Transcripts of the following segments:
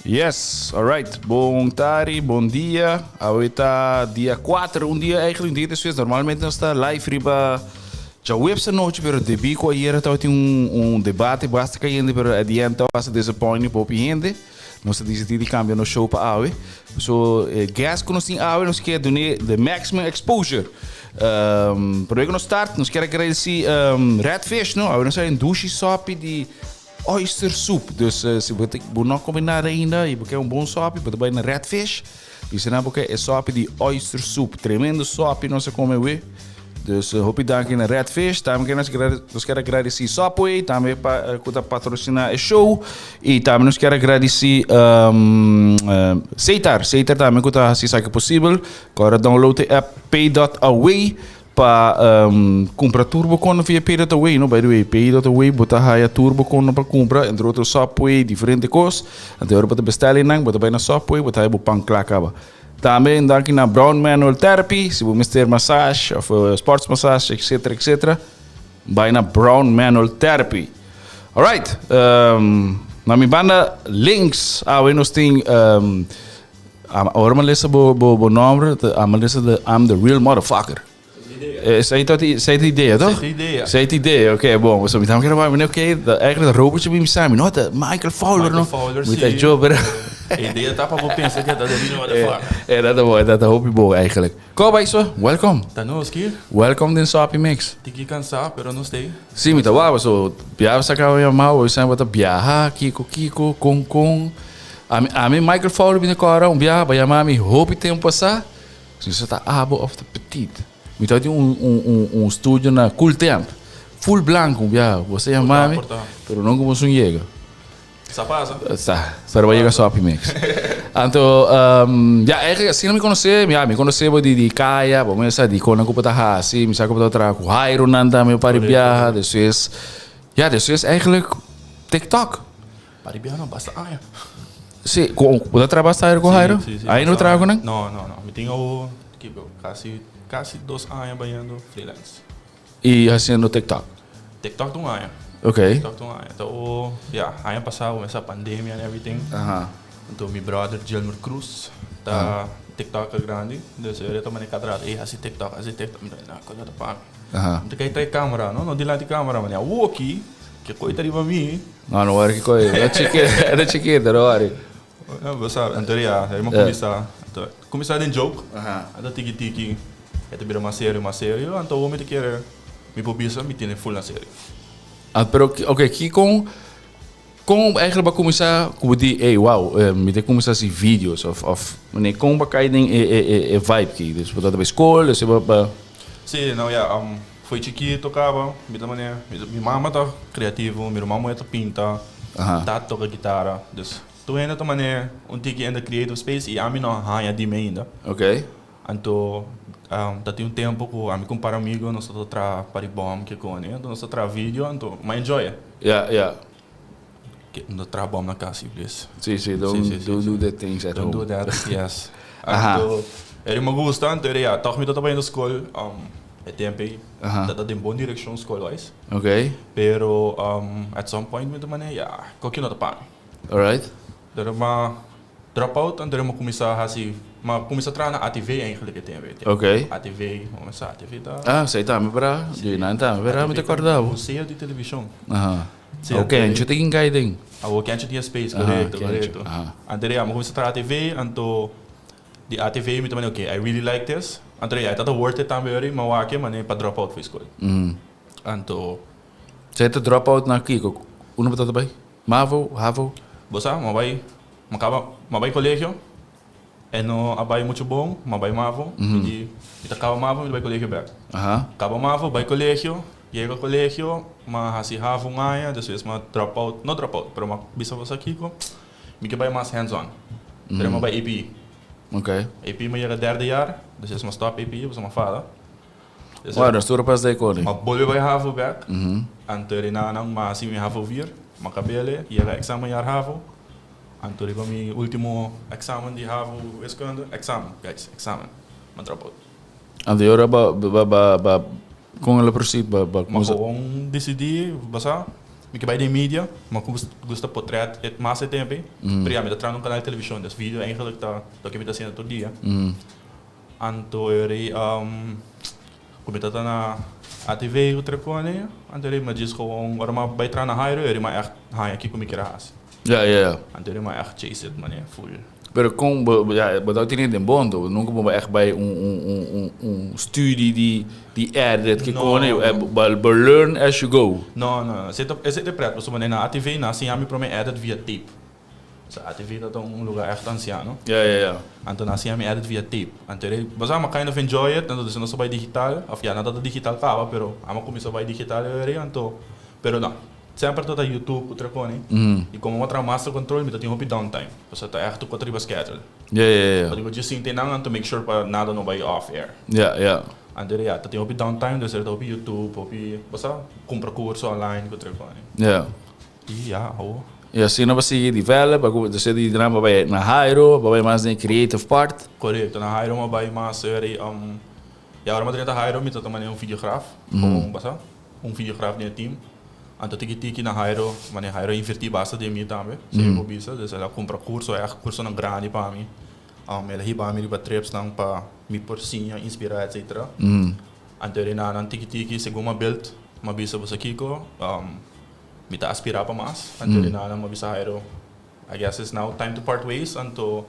Yes, alright. Bon tardi, bon dia. Awe ta dia 4, un dia eigenlijk un dia despues. Normalmente nos ta live riba djaweps anochi, pero debí ku ayera tabatin un, un debate basta kayente, pero at the end tabata disappointing pa hopi hende. Nos a disidí di kambia nos show pa awe. So, e guest ku nos tin awe, nos kier dun'é the maximum exposure. Um, promé ku nos start, nos kier agradesí um, Red Fish, no? Awe nos a un dushi sopi di Oyster soup. Dus eh, si bo, bo no come nada ainda y bo kier un bon sopi, bo ta bai na Red Fish. Bisa nan bo kier e sopi di oyster soup. Tremendo sopi nos a come we. Dus eh, hopi danki na Red Fish. Tambe kier nos, nos kier agradeci Subway, tambe pa, eh, ku ta patrocina e show. Y tambe nos kier agradeci um, uh, Seitar. Seitar tambe ku ta hasi esaki posibel. Kora download e app pay.away. Pa cumpra tur bo kono via Pay.away, no? By the way, Pay.away bo ta haya tur bo kono pa cumpra, entre otro Subway, diferente cos. Anto ora bo ta bestela einan, bo ta bay na Subway, bo ta haya bo pan cla caba. Tambe un danki na Brown Manual Therapy, si bo mester massage of sports massage, etcetera, etcetera, bay na Brown Manual Therapy. Alright, na mi banda links awe nos tin Ora mi lesa bo bo bo nomber, a mi lesa de I'm the real motherfucker. Esei ta esei ta idea, toch? Esei ta idea. Esei ta idea, oké, bon. So mi tamba kere bai, oké, eigenlijk Robert mi sa, mi no, ta Michael Fowler, no. Michael Fowler, Mi ta si. jo, pero E idea ta pa bo pensa ku ta the real motherfucker. Eh, dat ta bon, dat ta hopi bon eigenlijk. Ko bai so? Welkom. Ta nos ki? Welkom den Soppy Mix. Tiki kansá, pero nos t'ei. Si, mi ta wak, so biaha sa kaba mi mama, bo sa bo ta biaha, kiko kiko, kon kon. Ami, ami Michael Fowler bini kòrda un biaha pa yama mi hopi tempu pasá, si sa ta abo òf ta Petit. Mi tabatin un un un un studio na Cool Temp, full blanku un biaha, bo sa yama mi, pero nunka bo sun yega. Sa pasa. Sa, sa riba yega Soppy Mix. Anto, ya, eigenlijk asina mi konosé, ya, mi konosé bo di di kaya, bo mester sa di konan ku bo ta hasi, mi sa ku bo ta traha ku Jairo nan tambe un par di biaha, despues, ya, despues eigenlijk TikTok. Par di biaha no, basta aña. Si, ku, bo ta traha basta aña ku Jairo? Si, si, si. Aña no traha ku nan? No, no, no. Mi tin awo, kiko, kasi, kasi dos aña bayendo freelance. Y haciendo TikTok? TikTok ta un aña. Ok. TikTok ta un aña. Ta o, ya, aña pasá kuminsá pandemia and everything. Aha. Anto mi brother Gilmer Cruz ta TikToker grandi. Dus e ta manda kada rato, ey hasi TikTok, hasi TikTok. Mi ta nah, kos ta pa mi. Aha. Mi ta kai trae camera, no? No dilanti camera, mane awoki, ke koi ta riba mi. No, no wòri ke koi. Era chikito, era chikito, no wòri. No, bo sa, anto ya, mi a kuminsá. Anto, kuminsá den joke. Aha. Anto tiki tiki. E ta bira mas serio, mas serio, anto awor mi ta kere mi por bisa mi tene full na serio. Ah, pero ok, ki kon kon eigenlijk bo a kuminsá ku bo di ey wow, mi ta kuminsá hasi videos of of manera kon bo a kai den e e e e vibe aki? Dus bo tabata bai skol, dus bo ba. Sí, no ya, fo'i chikito kaba mi ta manera mi mama ta kreativo, mi ruman muhé ta pinta, tata toka gitara, dus tur hende ta manera un tiki in the creative space i ami no a haña di mi ainda. Ok. Anto ta tin un tempo ku ami ku un par amigo nos ta traha pa di bòm ke koni anto nos ta traha video anto mi a enjoy e. Ya ya. Ke no traha bòm na kas si please. Si si don't don't do that things at home. Don't do that yes. Anto eri mi gusta anto eri ya tòg mi ta bayendo skol e tempo ei ta ta den bon direkshon skol wise. Ok. Pero at some point mi ta manera ya koki no ta pa mi. Alright. Pero mi Drop out anto mi cuminsa haci mi cuminsa traha na ATV eigenlijk e tempo e. Ok. ATV, mi sa ATV ta. Ah, esey tambe para, di nan tambe para mi ta corda bo. Museo di television. Aha. Awo Kencho ta kin cay den. Awo Kencho tin e space, correcto, correcto. Anto ya mi cuminsa traha ATV anto di ATV mi ta manda ok I really like this anto ya e tabata worth it tambe ori mi a wak e mane pa drop out for school. Anto. Esey ta drop out na kico? Unda bo tabata bay? Mavo, havo. Bo sa, m'a bai, m'a kaba, m'a bai kolegio, e no a bai muchu bon, m'a bai mavo, mi di, mi ta kaba mavo, mi ta bai kolegio bèk. Kaba mavo, bai kolegio, yega kolegio, m'a hasi havo un aña, despues m'a drop out, no drop out, pero m'a bisa bo sa kiko, mi ke bai mas hands on. Pero m'a bai APE. APE m'a yega derde jaar, despues m'a stop APE, pasobra m'a fada. Wow, dus tur pas dei koni. Ma bolbe bai havo bek, anto ri nan ma hasi mi havo vier, ma kabele, yega examen jaar havo, anto riba mi ultimo examen di havo wiskunde, examen guys, examen, ma drop out. Anto y ora ba ba ba ba kon el a proceed ba ba Ma gewoon decidi, basa. Mi ke bai den media, mi a gusta potret e mas e tempo ei. Pero ya, mi ta traha na un kanal di televishon, dus video eigenlijk ta loke mi ta hasiendo tur dia. Anto e ora ei ku mi ta na ATV ku Trecone, anto e ora ei mi a djis gewoon ora mi a bai traha na Jairo, e ora ei mi a ègt haña kiko mi kier a hasi. Anto e ora ei mi a ègt chase it manera full. Pero kon bo, ja, bo ta tene den bon to, nunca bo echt bai un studie di edit ke kon, bo learn as you go. No, no, no, esei ta, esei ta e pret, pasobra na ATV nan a siña mi prome edit via tape. Osea ATV ta un lugar echt anciano. Ja, ja, ja. Anto nan a siña mi edit via tape. Anto e bo sa, mi kind of enjoy it, anto nos a bai digital, of ya, nan ta digital caba, pero amo a cuminsa bai digital e ora ei, anto, pero no. Semper ta ta YouTube ku Trecone i komo mi a traha master control mi ta tin hopi downtime pasobra ta ègt ku ta riba schedule. Ja, ja, ja. Pa digo dje sinti nan anto make sure pa nada no bai off air. Ja, ja. Anto ya ta tin hopi downtime dus er ta hopi YouTube, hopi bo sa kumpra kurso online ku Trecone. Ja. I ya awo. I asina bo sigui develop, a ku despues di nan bo bai na Jairo, bo bai mas den e creative part. Korekto, na Jairo mi a bai mas eri ya ora mi a drenta Jairo mi ta ta manera un videograaf, komo bo sa. Un videograaf den e team. Anto tiki tiki na Jairo, mane Jairo a inverti basta den mi tambe, si mi por bisa. Dus el a cumpra curso, echt cursonan grandi pa mi. El a hiba mi riba tripsnan pa mi por siña, inspira, etcetera. Anto e nan tiki tiki, segun mi a build, mi a bisa bo sa kico, mi ta aspira pa mas. Anto e nan mi a bisa Jairo, I guess it's now time to part ways, anto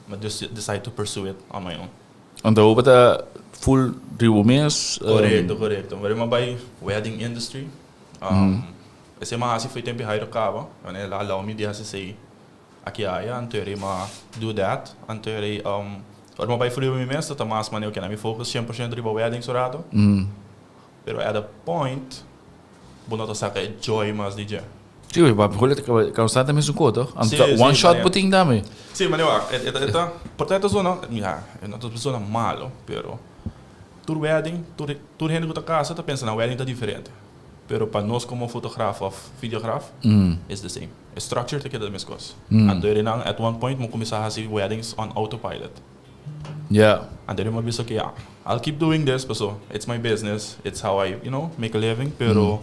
mi a decide to pursue it on my own. Anto bo ta full riba bo mes? Korekto, korekto. Bo a bai wedding industry. Esei mi a hasi for tempu Jairo kaba. El a allow mi di hasi esei aki aya. Anto eri mi a do that. Anto eri ora mi a bai full riba mi mes ta mas manera oke na mi focus 100% riba weddings un rato. Pero at a point bo no ta saka e joy mas di dje. Sí, bo papia Julio ta constante mesun ko toch? Anto ta one shot bo tin tambe. Sí, mane wak, e ta, por ta e ta zona, ya, e no ta zona malo, pero tur wedding, tur tur hende ku ta kasa ta pensa nan wedding ta diferente. Pero pa nos komo fotograf of videograf, it's the same. E structure ta keda meskos. Anto e nan at one point mi kuminsá hasi weddings on autopilot. Yeah. Anto mi a bisa oke, ya, I'll keep doing this paso it's my business, it's how I, you know, make a living, pero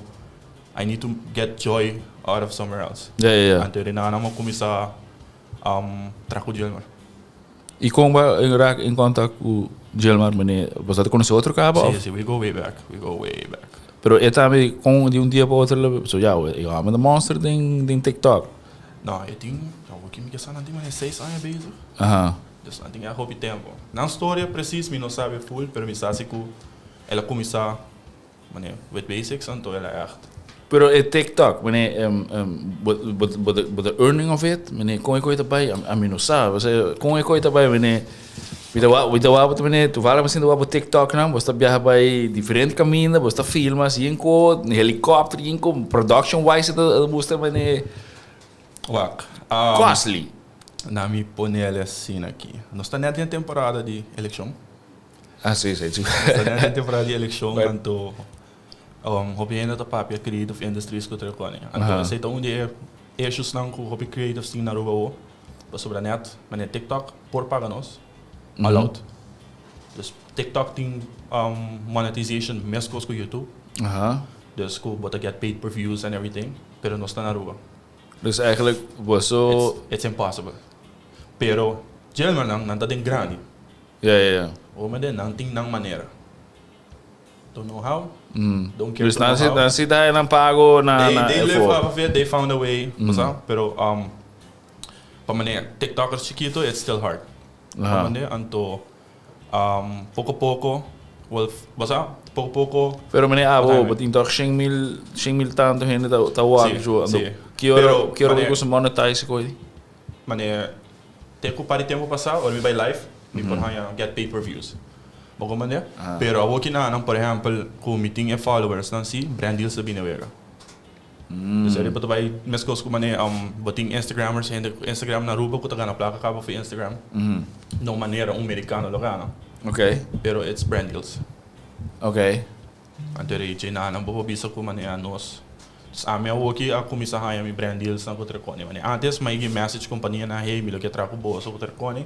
I need to get joy out of somewhere else. Yeah, yeah, yeah. Anto nan a kuminsá traha ku Gilmar. I kon bo a raak in kontak ku Gilmar, meneer? Bo sa ta konosé otro kaba of? Si, si, we go way back, we go way back. Pero e tambe kon di un dia pa otro, so ya, e hòmber ta monster den TikTok. No, e tin, awor ki mi ke sa nan tin manera seis aña bezig. Aha. Dus nan tin ya hopi tempo. Nan storia precies mi no sabi full, pero mi sa si ku el a kuminsá manera with basics anto el a echt. Pero e TikTok, mane, bo bo bo bo ta earning of it? Mane, kon e koe ta bai? Ami no sa. Osea, kon e koe ta bai, mane, mi ta wak, mi ta wak bo mane, toevallig mi sinta wak bo TikTok nan, bo sta biaha bai diferente kaminda, bo sta filma así en ko, helikòpter yen ko, production wise ta mustra mane. Wak. Costly. Na mi pone el asina aki. Nos ta net den temporada di elekshon. Ah, si, si, si. Nos ta net den temporada di elekshon, anto hopi hende ta papia creative industries ku otro kos. Anto esei ta un di e issuesnan ku hopi creatives tin na Aruba awo. Pasobra net manera TikTok por paga nos allowed. Dus TikTok tin monetization meskos ku YouTube. Dus ku bo ta get paid per views and everything, pero nos ta na Aruba. Dus eigenlijk boso. It's impossible. Pero djelmernan nan ta den grandi. Ja, ja, ja. Ome den nan tin nan manera. Don't know how. Don't care Dus to know nan si how. nan si ta nan pago na They na they live efo. off of it, they found a way, bo sa? Pero pa manera tiktokers chikito it's still hard. Aha. Comprende? Anto Poko poko, wel, bo sa, poko poko. Pero meneer abo, bo tin toch 100 mil, 100 mil tanto hende ta ta wak Sí, jo. Anto, sí. ki ora, Pero, ki ora bo meneer- gusta monetize koe di? Meneer, te ku par di tempo pasá, ora mi bai live, mi por haña get pay per views. Bo comprende? Ah. Pero awor ki nan, por ehèmpel, ku mi tin e followers nan si, brand deals ta bini wega. Dus eri bo ta bai meskos ku manera bo tin Instagramers, hende ku Instagram na Aruba ku ta gana plaka kaba for Instagram. No manera un merikano lo gana. Pero it's brand deals. Anto eri dje nan bo por bisa ku manera nos. Dus ami awoki a kuminsá haña mi brand deals nan ku Trecone. Manera antes mi a message kompanianan, hey mi lo ke traha ku boso ku Trecone,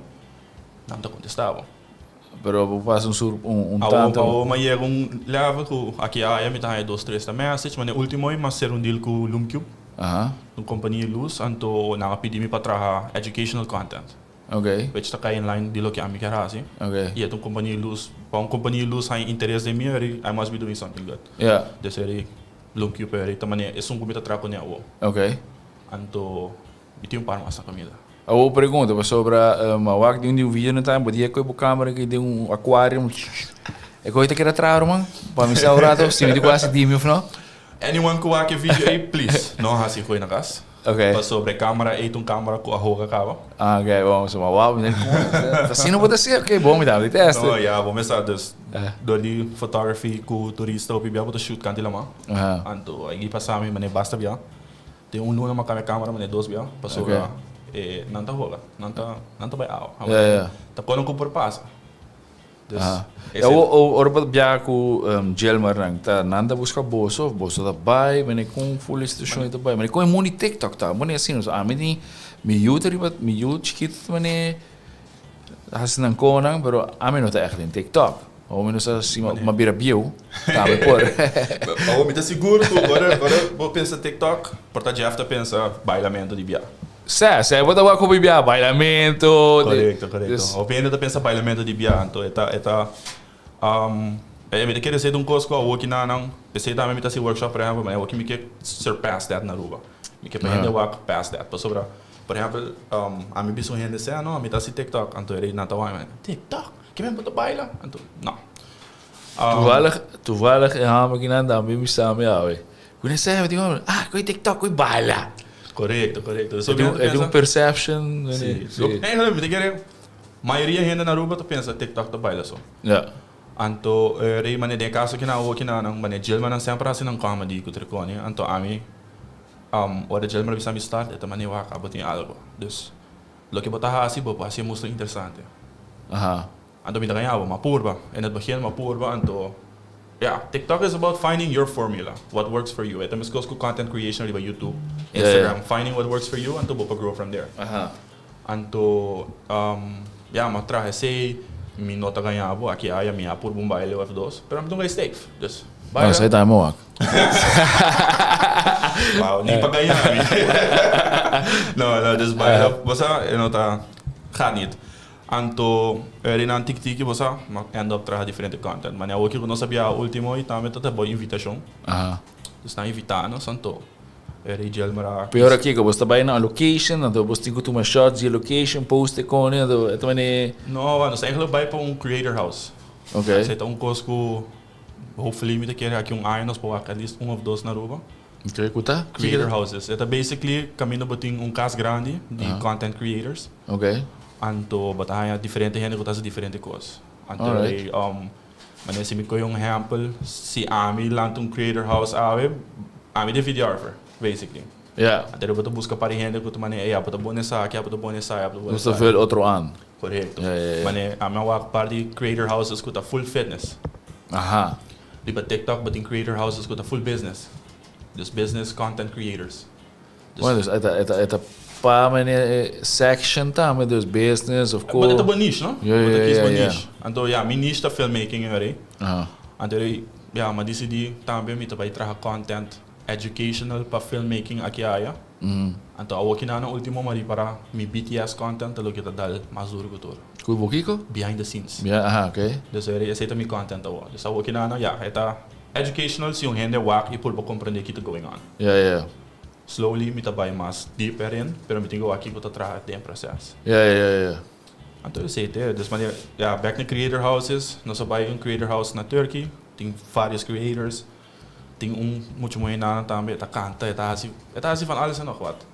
nan ta kontestá bo. Pero bo pasa un sur un Awo tanto. awo m'a yega un level ku aki aya mi ta haña dos tres ta message, ma den ultimo mi a ser un deal ku Lumcube, un compania di luz, anto nan a pidi mi pa traha educational content. Which ta kai in line di loke ami kier hasi. I e ta un compania di luz, pa un compania di luz haña interes den mi, I must be doing something good. Dus eri Lumcube eri ta manera esun ku mi ta traha kuné awo. Anto mi tin un par mas na kaminda. Awor pregunta pasobra mi a wak den un video na time bo di e koe bo camera aki den un aquarium e koe ta keda traha ruman pa mi sa un rato si mi di ku hasi di mi of no. Anyone ku wak e video ei please no hasi e koe na kas pasobra e camera ei ta un camera ku a hoga kaba. Ah ok bon so ma wou mi asina bo ta hasi ok bon mi ta di test. No ya bo mester dus dor di photography ku turista hopi bia bo ta shoot kanti lama anto a pasa mi manera basta bia. Den un luna m'a cambia camera manera dos bia pasobra e nan ta hoga, nan ta nan ta bai awa. Ta kono cu por pasa. Dus E ora bo ta biaha cu Gilmar nan ta nan ta busca boso of boso ta bai manera con full e situacion ta bai manera con e mundo di tiktok ta manera asina so ami tin mi yu ta riba mi yu chikito ta manera hasi nan conan pero ami no ta echt den tiktok. Awor mi no sa si m'a bira bieu, tambe por. Awor mi ta sigur ku ora ora bo pensa TikTok, por ta Jeff ta pensa bailamento di bia. Sè, sè bo ta wak hopi bia, bailamento. Korekto, korekto. Hopi hende ta pensa bailamento di bia, anto e ta e ta e mi ta kere esei ta un kos ku awor ki nan nan, p'esei tambe mi ta hasi workshop por ehèmpel, ma awor ki mi ke surpass that na Aruba. Mi ke pa hende wak past that, pasobra por ehèmpel ami bisa un hende sè no, mi ta hasi TikTok, anto e nan ta wak mi, TikTok? Ke men bo ta baila? Anto, no. Toevallig, toevallig e hòmber ki nan tambe bisa mi awe. Ku nan sèbi tin hòmber, ah, ku e TikTok, ku e baila. Korekto, korekto. E tin e tin un perception. Si. Si. Eigenlijk mi ta kere, mayoria hende na Aruba ta pensa TikTok ta baila so. Ja. Anto, rei manera den e kaso ki nan awo ki nan, manera Gilma nan semper hasi nan comedy ku Triconi. Anto ami, ora Gilma a bisa mi start, e ta manera wak abo tin algo. Dus. Loke bo ta hasi, bo por hasi e mustra interesante. Anto mi ta gaña bo, ma purba. En het begin, ma purba, anto ya, TikTok is about finding your formula, what works for you. E ta meskos ku content creation riba YouTube, Instagram, finding what works for you, anto bo por grow from there. Anto, ya, mi a traha esei, mi no ta gaña bo, aki aya mi a purba un baile of dos, pero mi ta un guy safe, dus baila. No, esei ta mi wak. Wow, ni pa gaña mi. No, no, dus baila, bo sa, e no ta, gaat niet. Anto, eri nan tiki tiki, bo sa, m'a end up traha diferente content. Ma awoki ku nos a biaha ultimo i tambe ta ta bo invitashon. Dus nan invita nos, anto eri Gilmer a. Peor aki ku bo ta bai na un location, anto bo tin ku tuma shots di e location, post e koni, anto e ta mane. No, nos eigenlijk bai pa un creator house. Esei ta un kos ku. Hopefully mi ta kere aki un aña nos por wak at least un of dos na Aruba. Ok, cu ta? Creator houses. E ta basically caminda bo tin un cas grandi di content creators. Ok. Anto bo ta haña diferente hende cu ta haci diferente cos. Anto manera si mi coge un ehempel, si ami lanta un creator house awe, ami ta e videographer, basically. Ja. Anto bo ta busca par di hende cu ta manera, ey abo ta bon esaki, abo ta bon esaki, abo ta bon Nos ta esaki. vul otro an. Korekto. Ja, ja, ja. Mane ami a wak par di creator houses ku ta full fitness. Aha. Riba TikTok bo tin creator houses ku ta full business. Dus business content creators. Dus. Bueno, dus e ta, e ta, e ta pa mane e section tambe, dus business of ko. But e ta bo niche, no? Ja, ja, Bo ta kies ja, bo ja. niche. Anto ya, mi niche ta filmmaking e Aha. Anto ya, mi a disidí tambe mi ta bai traha content educational pa filmmaking aki aya. Anto awor ki nan ultimo m'a ripara mi BTS content ta loke ta dal mas duro ku tur. Ku bo kiko? Behind the scenes. Behind, aha, ok. Dus esei ta mi content awor. Dus awor ki nan, ya, e ta educational si un hende wak i purba komprende ki ta going on. Ya, ya. Slowly mi ta bai mas deep erin, pero mi tin ku wak kiko ta traha den proces. Ya, ya, ya. Anto esei ta e. Dus manera, ya, back na creator houses, nos a bai un creator house na Turkey, tin varios creators. Tin un mucha muhé nana tambe, e ta kanta, e ta hasi, e ta hasi van alles en nog wat.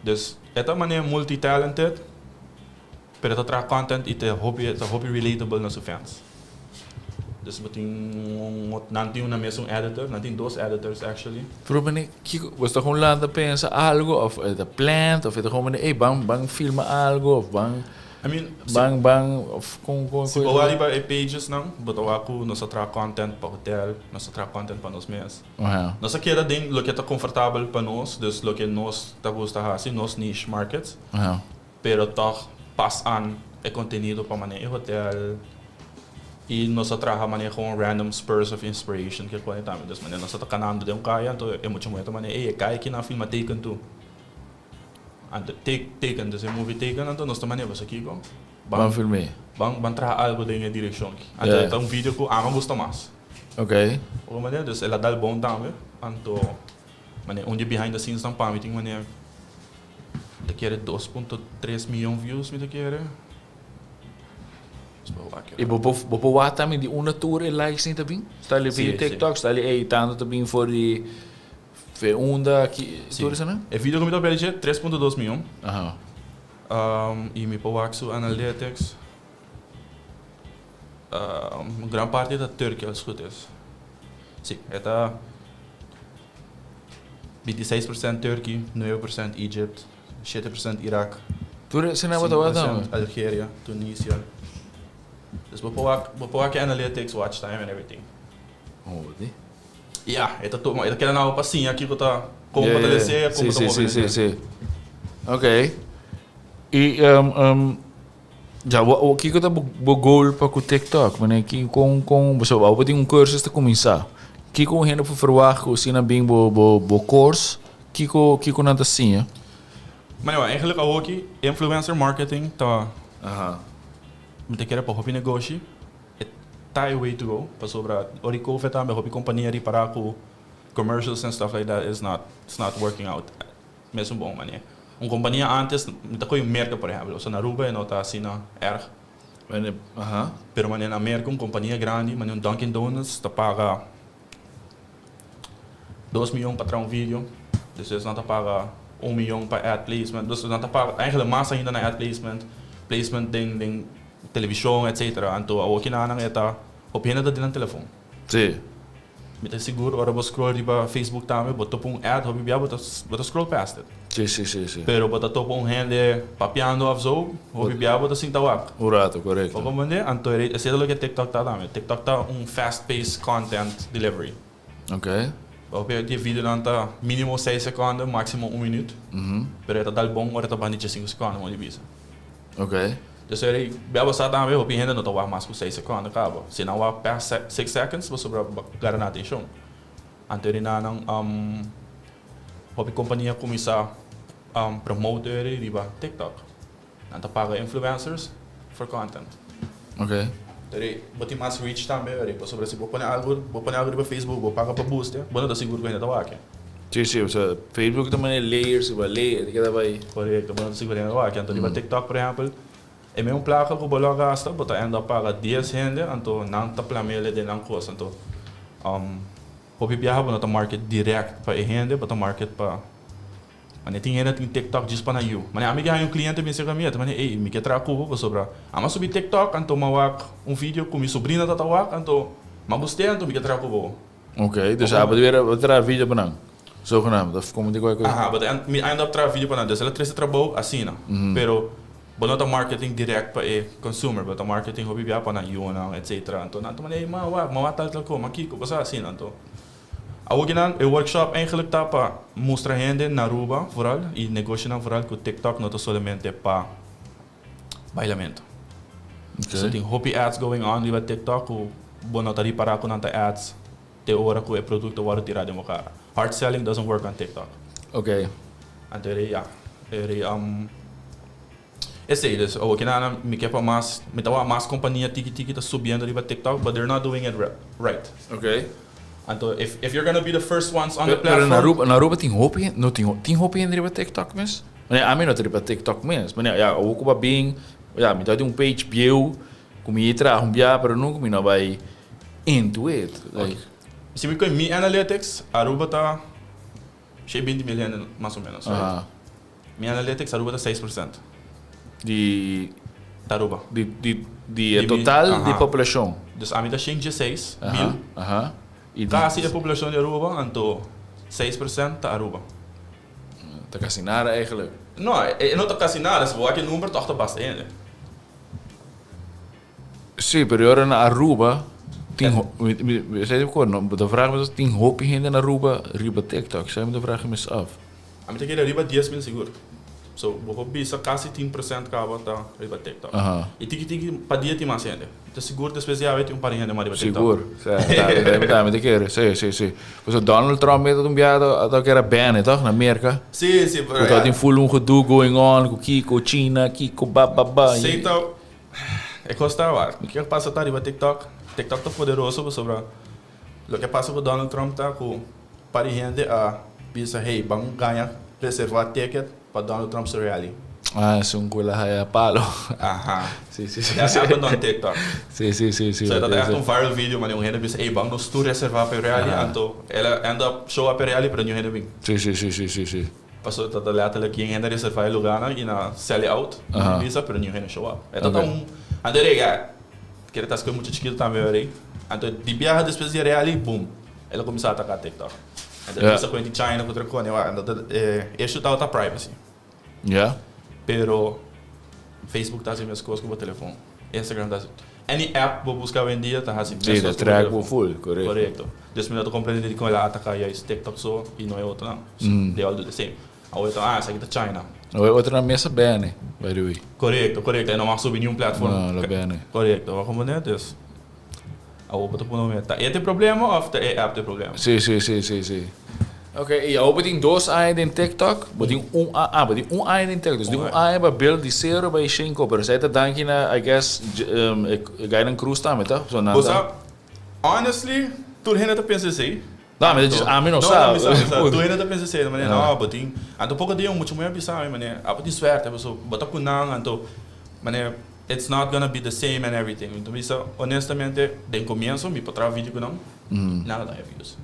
Dus e ta manera multi-talented, pero e ta traha content i ta hopi, e ta hopi relatable na su fans. Dus bo tin un, nan tin una mes un editor, nan tin dos editors actually. Pero mane, kiko, bo sta gewoon lanta pensa algo of e ta planned of e ta gewoon mane, ey ban, ban filma algo of ban. I mean, si. Ban ban of kon kon Si bo wak riba e pages nan, bo ta wak ku nos a traha content pa hotel, nos a traha content pa nos mes. Nos a keda den loke ta konfortabel pa nos, dus loke nos ta gusta hasi, nos niche markets, pero tòg pas an e kontenido pa manera e hotel. Y nos a traha manera gewoon random spurs of inspiration ke pone tambe. Dus manera nos a ta canando den un caya, anto e mucha muher ta manera, ey, e caya aki nan a filma Taken 2. Anto, Taken, dus e movie Taken, anto nos ta manera, boso kiko? Ban film'é. Ban, ban traha algo den e direccion aki. Anto e ta un video cu ami a gusta mas. Op un manera, dus el a dal bon tambe. Anto, manera un di e behind the scenes nan pa mi tin manera, mi ta kere 2.3 miyon views mi ta kere. Y bo por bo por wak tambe di unda tur e likes ni ta bin? Sta li via TikTok, sta li ey tanto ta bin for di fe unda ki tur esnan? E video ku mi ta papia di dje 3.2 miyon. Y mi por wak su analytics. Gran parti ta Turkey als goed is. Si, e ta 26% Turkey, 9% Egypt. 7% Irak. Tur esei bo ta wak tambe? 5% Algeria, Tunisia. Dus bo por wak, bo por wak e analytics, watch time and everything. Hodi. Ya, e ta tuma, e ta keda na bo pa siña kiko ta, kon bo ta lese, kon bo ta move. Si, si, si, si. Ok. I um, um, ja, wa, kiko ta bo, bo goal pa ku TikTok? Mane, ki, kon, kon, bo so, bo tin un cursus ta kuminsá. Kiko un hende por verwagt ku asina bin bo, bo, bo course? Kiko kiko nan ta siña? Mane wak, eigenlijk awoki influencer marketing ta mi ta kere pa hopi negoshi e ta e way to go pasobra ora di covid tambe hopi compania ripara cu commercials and stuff like that is not it's not working out mesun bon mane. Un compania antes mi ta coge Merca por ehempel pasobra na Aruba e no ta asina erg pero mane na Merca un compania grandi mane un Dunkin Donuts ta paga 2 miyon pa traha un video, despues nan ta paga 1 miyon pa ad placement, dus nan ta paga eigenlijk mas ainda na ad placement, placement den television etcetera. Anto awoki nan e ta hopi hende ta den nan telefon. Mi ta sigur ora bo scroll riba Facebook tambe bo topa un ad, hopi bia bo ta scroll past it. Si, si, si, si. Pero bo ta topa un hende papiando of zo, hopi bia bo ta sinta wak. Un rato, correcto. Bo comprende? Anto esei ta loke TikTok ta tambe. TikTok ta un fast paced content delivery. Hopi di e videonan ta minimo 6 seconde, maximo 1 minuut. Pero e ta dal bon ora ta banda di 5 seconde, mo di bisa. Dus eri bia bo sa tambe hopi hende no ta wak mas ku 6 seconde kaba. Si nan wak past 6 seconds, bo sobra gara nan atencion. Anto eri nan hopi compania cuminsa promote eri riba TikTok. Nan ta paga influencers for content. Eri bo tin mas reach tambe eri pasobra si bo pone algo, bo pone algo riba Facebook, bo paga pa boost, bo no ta sigur ku hende ta wak. Si, osea Facebook ta mane layers riba layer, ta keda bai. Correcto, bo no ta sigur hende ta wak. Anto riba TikTok por ehempel, e mesmo placa ku bo lo gasta, bo ta end up paga 10 hende, anto nan ta plamele den nan kos. Anto hopi biaha bo no ta market direct pa e hende, bo ta market pa. Mane tin hende tin TikTok djis pa nan yu. Mane ami ke haña un cliente bin serka mi, e ta mane, ey, mi ke traha ku bo pasobra ami a subi TikTok anto mi a wak un video ku mi sobrina ta ta wak anto mi a gust'é anto mi ke traha ku bo. Ok, dus abo ta bira traha video pa nan, zogenaamd, of komo di kualke cosa? Aha, but mi a end up traha video pa nan, dus el a trese trabou asina, pero bo no ta marketing direct pa e consumer, bo ta marketing hopi bia pa nan yunan etcetera, anto nan ta manda, ey ma wak, ma wak tal tal ko, ma kiko, bo sa asina, anto Awokinan e workshop eigenlijk ta pa mustra hende na Aruba vooral y negoshonan vooral cu TikTok no ta solamente pa bailamento. So tin hopi ads going on riba TikTok cu bo no ta ripara cu nan ta ads te ora cu e producto wordo tira den bo cara. Hard selling doesn't work on TikTok. Anto eri ya, eri esey dus awokinan mi ke pa mas, mi ta wak mas compania tiki tiki ta subiendo riba TikTok but they're not doing it right. Anto if you're gonna be the first ones on the Pero platform. Na Aruba, na Aruba tin hopi, no tin, tin hopi hende riba TikTok mes? Mane, ami no ta riba TikTok mes. Mane, ya, awor ku ba bin, ya, mi ta tin un page bieu ku mi traha un bia, pero nunca mi no bai into it. Like. Si mi koe mi analytics, Aruba ta 120 mil hende mas o menos, right? Mi analytics, Aruba ta 6%. Di Ta Aruba. Di e total di populashon. Dus ami ta 116 mil. I di Kasi e populashon di Aruba, anto 6% ta Aruba. Ta kasi nada eigenlijk. No, e no ta kasi nada. Si bo wak e number toch ta basta hende. Sí, pero ora na Aruba tin mi esei di acuerdo, no, de vraag is tin hopi hende na Aruba riba TikTok, esei mi ta vraag mes af. Ami ta kere riba 10 mil sigur. So, bo por bisa kasi 10% kaba ta riba TikTok. I tiki tiki pa dia tin mas hende. Ta sigur despues di awe tin un par di hende mas riba TikTok. Sigur. Sa, ta, mi ta kere. Si, si, si. Pasobra Donald Trump mes ta un biaha ta kere ban e toch na Merka. Si, si, pero Ku ta tin full un gedoe going on ku kiko China, kiko ba ba ba. Si ta, e kos ta wak. Kiko pasa ta riba TikTok? TikTok ta poderoso pasobra loke a pasa ku Donald Trump ta ku par di hende a bisa hey ban gaña reserva ticket pa Donald Trump su rally. Ah, esun ku el a haya palo. Aha. Si, si, si. That happened on TikTok. Si, si, si, si. So e ta echt un viral video manera un hende bisa ey ban nos tur reserva pa e rally anto el a end up show up e rally pero niun hende bin. Si, si, si, si, si, si. Pasobra ta ta letterlijk yen hende a reserva e lugarnan y nan a sell it out bisa pero niun hende show up. E ta ta un anto e rei kere ta escoge mucha chikito tambe ora anto di biaha despues di e rally boom el a cuminsa ataca TikTok. Anto el a bisa cu hende di China cu otro cone anto e issue tabata privacy. Pero Facebook ta haci mescos cu bo telefon. Instagram ta haci. Any app bo busca awendia ta haci mescos cu bo telefon. Sí, ta track bo full, correcto. Correcto. Dus mi no ta comprende dicon el a ataca juist TikTok so y no e otronan. They all do the same. Awe ta, ah, esaki ta China. Awe otronan mes a bene, by the way. Correcto, correcto. E no mag subi niun platform. No, lo bene. Correcto. Bo a comprende? Dus, awo bo ta pone un meta. Ta e ta e problema of ta e app ta e problema? Sí, sí, sí, sí, sí. Ok, y awo bo tin dos aña den TikTok, bo tin un a, ah, bo tin un aña den TikTok, dus tin un aña pa build di cero bay shinko, pero esey ta danki na, I guess, e guynan Cruz tambe, toch? So nan Bo ta. sa, honestly, tur hende ta pensa esey. No, mi ta djis, ami no sa. No, no, mi sa, mi sa. Tur hende ta pensa esey, manera, no, bo tin, anto poko dia un mucha muher a bisa mi, manera, abo tin suerte, pasobra bo ta ku nan, anto, manera, it's not gonna be the same and everything. Mi ta bisa, honestamente, den comienso mi por traha video ku nan, nan a daña views.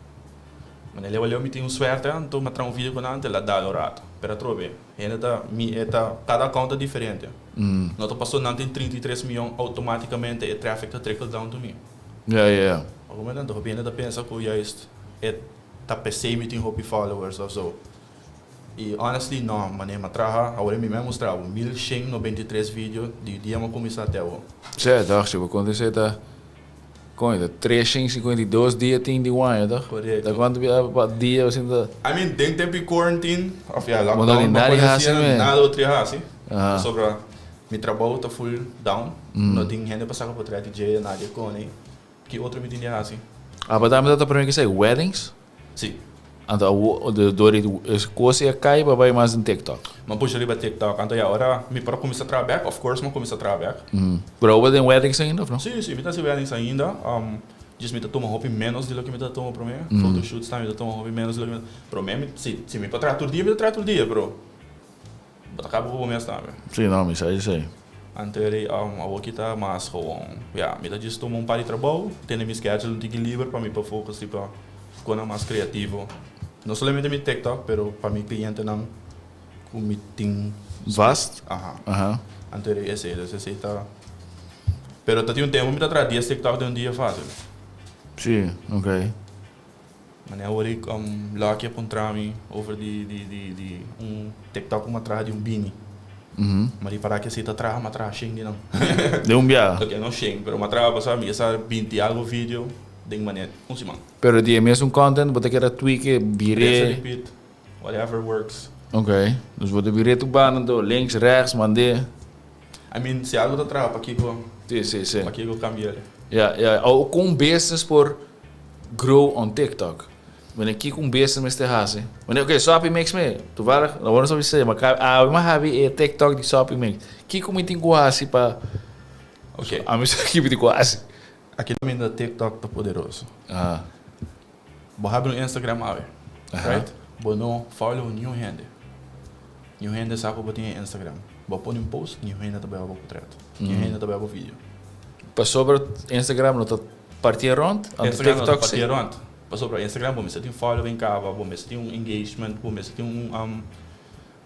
Mane leu a leu mi tin un suerte anto mi a traha un video cu nan anto el a dal un rato. Pero atrobe hende ta mi e ta cada account ta diferente. No ta paso nan tin 33 miyon automaticamente e traffic ta trickle down to mi. Ya ya ya. Algun momento hopi hende ta pensa cu juist e ta pesey mi tin hopi followers of zo. Y honestly no, mane mi a traha awor mi mes a mustra bo 1193 video di dia mi a cuminsa te awo. Sè, toch, si bo conta esey ta. Kon e ta 352 dia tin di un aña toch? Korekto. Ta kuantu bia pa dia bo sinta? I mean den tempu di quarantine of ya Bo no lockdown tin bo nada di por hasi hasi men. nada otro di hasi. Aha. Pasobra mi trabou ta full down. No tin hende pa saka potret di dje, nadie kone. Ki otro mi tin di hasi? Aba tambe ta ta prome kisai weddings? Si. Anto awo dor di e kos ei a kai pa bai mas den TikTok. Mi a pusha riba TikTok. Anto ya ora mi por a kuminsá traha bèk, of course mi a kuminsá traha bèk. Pero awo bo ta den weddings ainda of no? Si, si, mi ta hasi weddings ainda. Djis mi ta tuma hopi ménos di loke mi ta tuma promé. Photoshoots tambe mi ta tuma hopi ménos di loke mi ta promé. Mi si, si mi por traha tur dia mi ta traha tur dia, pero bo ta kaba ku bo mes tambe. Si, no, mi sa esei. Anto eri awo ki ta mas gewoon, ya, mi ta djis tuma un par di trabou, tene mi schedule un tiki liber pa mi por focus riba konan mas creativo. No solamente mi TikTok, pero pa mi clientenan ku mi tin. Vast? Aha. Aha. Anto eri esei, dus esei ta, pero ta tin un tempo mi ta traha dies TikTok den un dia facil. Si, ok. Mane awor ik Lucky a puntra mi over di di di di un TikTok ku mi a traha di un bini. Mi a ripara ke si ta traha mi a traha shen di nan. Den un biaha? Ok no shen pero mi a traha pasá mi sa binti algo video den mane un siman. Pero di e mesun content bo ta keda tweak e bir'é? Rinse repeat, whatever works. Ok, dus bo ta bir'é tur banda anto links rechts mand'é. I mean si algo ta traha pakiko Sí, sí, sí. pakiko cambi'el? Ya, ya. Awor kon business por grow on TikTok? Wanneer kiko un business mester hasi? Wanneer, oké, Soppy Mix me, toevallig, awor no sabi si, ma ka, awe mi a habi e TikTok di Soppy Mix. Kiko mi tin ku hasi pa, Oké. Ami sa kiko mi tin ku hasi. Aki ta minda TikTok ta poderoso. Aha. Bo habri un Instagram awe, Aha. right? Bo no follow niun hende. Niun hende sa ku bo tin e Instagram. Bo pone un post, niun hende ta bai wak bo potret. Niun hende ta bai wak bo video. Pasobra Instagram no ta Partié rond? Anto Instagram no ta TikTok si. partié rond. Pasobra Instagram bo mester tin following kaba, bo mester tin un engagement, bo mester tin un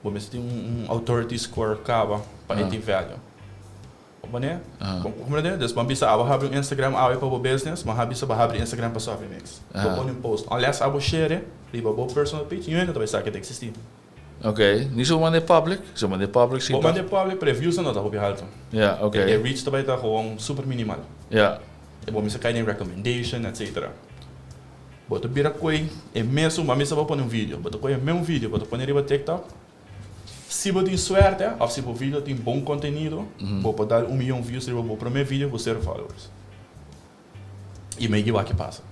bo mester tin un authority score kaba pa e tin value. Bo pone? Bo comprende? Dus bo a bisa abo habri un Instagram awe pa bo business, bo a bisa bo habri Instagram pa Sophie Mix. Bo pone un post. Unless abo share riba bo personal page, niun hende ta bai sa ke ta existi. Ok, ni si bo manda e public? Si bo manda e public si Bo ta. manda e public, pero e views nan no ta hopi halto. Ja, ok. E reach ta bai ta gewoon super minimal. Ja. E bo mester kai den recommendation etcetera. Bo ta bira koe e mesun, bo a mester bo pone un video, bo ta koe e meun video, bo ta pone riba TikTok. Si bo tin suerte of si bo video tin bon contenido, bo por dal 1 miyon views riba bo prome video cu zero followers. Y mi wak ki pasa.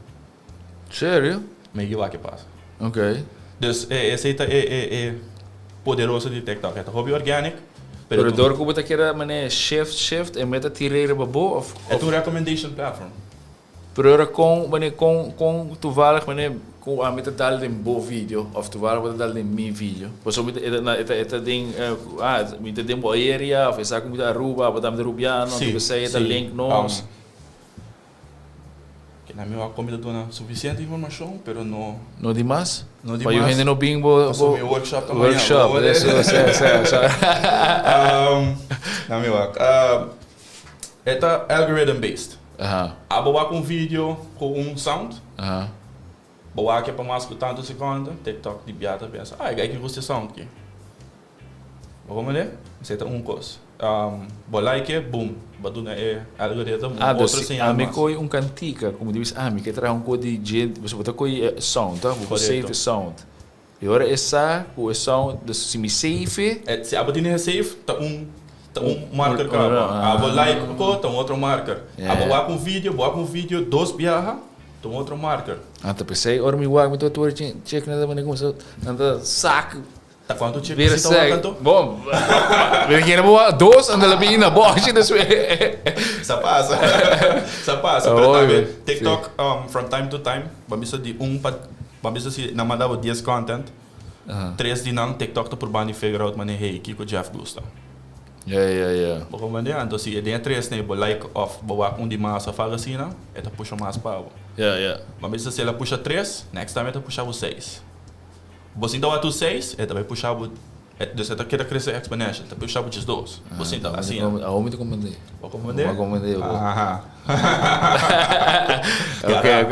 Serio? Mi wak ki pasa. Ok. Dus esey ta e poderoso di TikTok. E ta hopi organic. Pero door cu bo ta kere mane shift shift e meta tir'e pa bo of E ta un recommendation platform. Pero ora con mane con toevallig mane cu ami ta dal den bo video of toevallig bo ta dal den mi video. Pasobra mi ta e ta den ah mi ta den bo area of e sa cu mi ta Aruba, bo ta mi ta Rubiano, anto esey ta link nos. Que na mi wak mi ta duna suficiente informacion, pero no No di mas? No di Pa mas. Hende no bin bo Paso mi workshop ta mañana. Workshop, eso, si. Na mi wak. E ta algorithm based. Abo wak un video cu un sound. Bo wak pa mas cu tanto seconde, TikTok di bia ta pensa, "Ah, e gusta e sound aki." Bo comprende? Esey ta un cos. Bo like, boom, bo duna e algoritmo un Ah, otro dus señal ami mas. coy un cantica, como di ah, mi ke traha un co di gente, bo ta coy sound, toch? Bo por save e sound. Y ora e sa cu e sound, dus si mi save e Si abo tin e save, ta un marker caba. Abo like ko, ta un otro marker. Abo wak un video, bo wak un video dos biaha, ta un otro marker. Ah, ta p'esey ora mi wak mi ta tur check na manera como sa nan ta sak. Ta cuanto check Weer si ta wak sek. anto? Bom, we kere bo dos anda la bina bo shi despues. Sa pasa. Sa pasa. Pero Oh, tambe TikTok from time to time, ban bisa di un pa ban bisa si nan manda bo 10 content, tres di nan TikTok ta probando di figure out mane, "Hey, kiko Jeff gusta." Ja. Bo comprende? Anto si e den e tres ne bo like of bo wak un di mas of algo asina, e ta pusha mas pa bo. Ja. Ban bisa si el a pusha tres, next time e ta pusha bo seis. Bo sinta wak tu seis, e ta bay pusha bo, dus e ta keda crece exponential, ta pusha bo 12. Bo sinta asina. Awor mi ta comprende. Bo comprende? Bo comprende. Aha. Ok.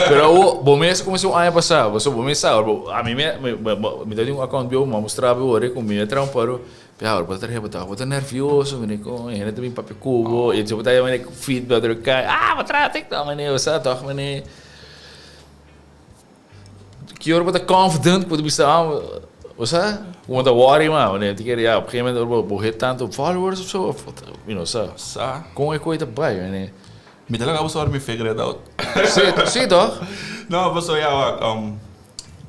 Pero awor, bo mes cuminsa un aña pasa, bo bo mes sa, bo, ami mi ta tin un account bieu, mi a mustra bo ora cu mi a traha un paro, ya, ora bo ta traha, bo ta nervioso, mi di con, hende ta bin papia cu bo, y bo ta haya feedback otro kai, "Ah, bo traha TikTok," mane, bo sa toch, mane, ki ora bo ta confident cu bo ta bisa, ah, bo sa, bo ta worry mas, mane, ti kere, ya, op een gegeven moment ora bo hit tanto followers of so, of, sa. Sa. Con e coi ta bay, mane? Mi ta laga bo sa ora mi figure it out. Si, toch? No, paso ya, wak,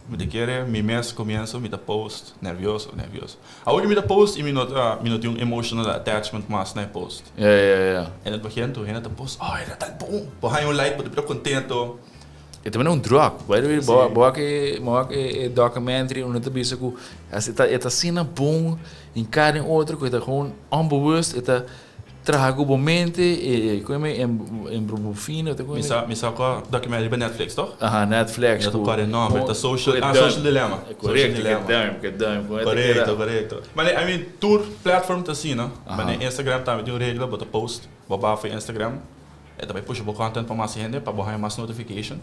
mi ta kere, mi mes comienzo mi ta post nervioso, nervioso. Awor mi ta post y mi no tin un emotional attachment mas na e post. Ja. En het begin, toen hende ta post, "Oh, dat ta bon." Bo haña un like, bo ta bira contento. E tambe un drug. By the way, bo wak e documentary unda ta bisa cu e ta asina bon in cada en otro cu e ta gewoon onbewust, e ta traha cu bo mente e como e endorfina ta Mi sa cua documentary riba Netflix, toch? Aha, Netflix. Mi ta corda e nomber, ta social, ah, Social Dilemma. Correcto, Social Dilemma. Que dame. Corecto. Maar I mean, tur platform ta asina, no? Maar na Instagram tambe tin un regla, bo ta post, bo baha Instagram, e tambe pusha bo content pa mas hende, pa bo haya mas notification.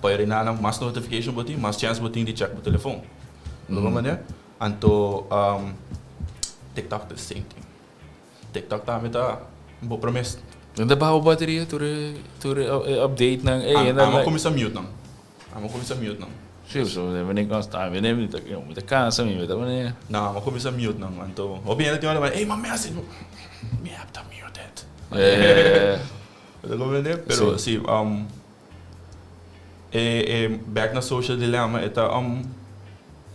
Pa na mas notification bo tin, mas chance bo tin di check bo telefon. Mm -hmm. Anto TikTok the same thing. TikTok tambe ta bo promes. Ainda baha bateria tur update nan. Hey, Amo cuminsa mute nan. Amo cuminsa mute nan. Si, so mi constant, mi ta cansa mi, ta mane. No, amo cuminsa mute nan. Anto, hopi hende tin ora, "Hey, ma message. Mi app ta muted." Ta comprende? Pero si, back na Social Dilemma, e ta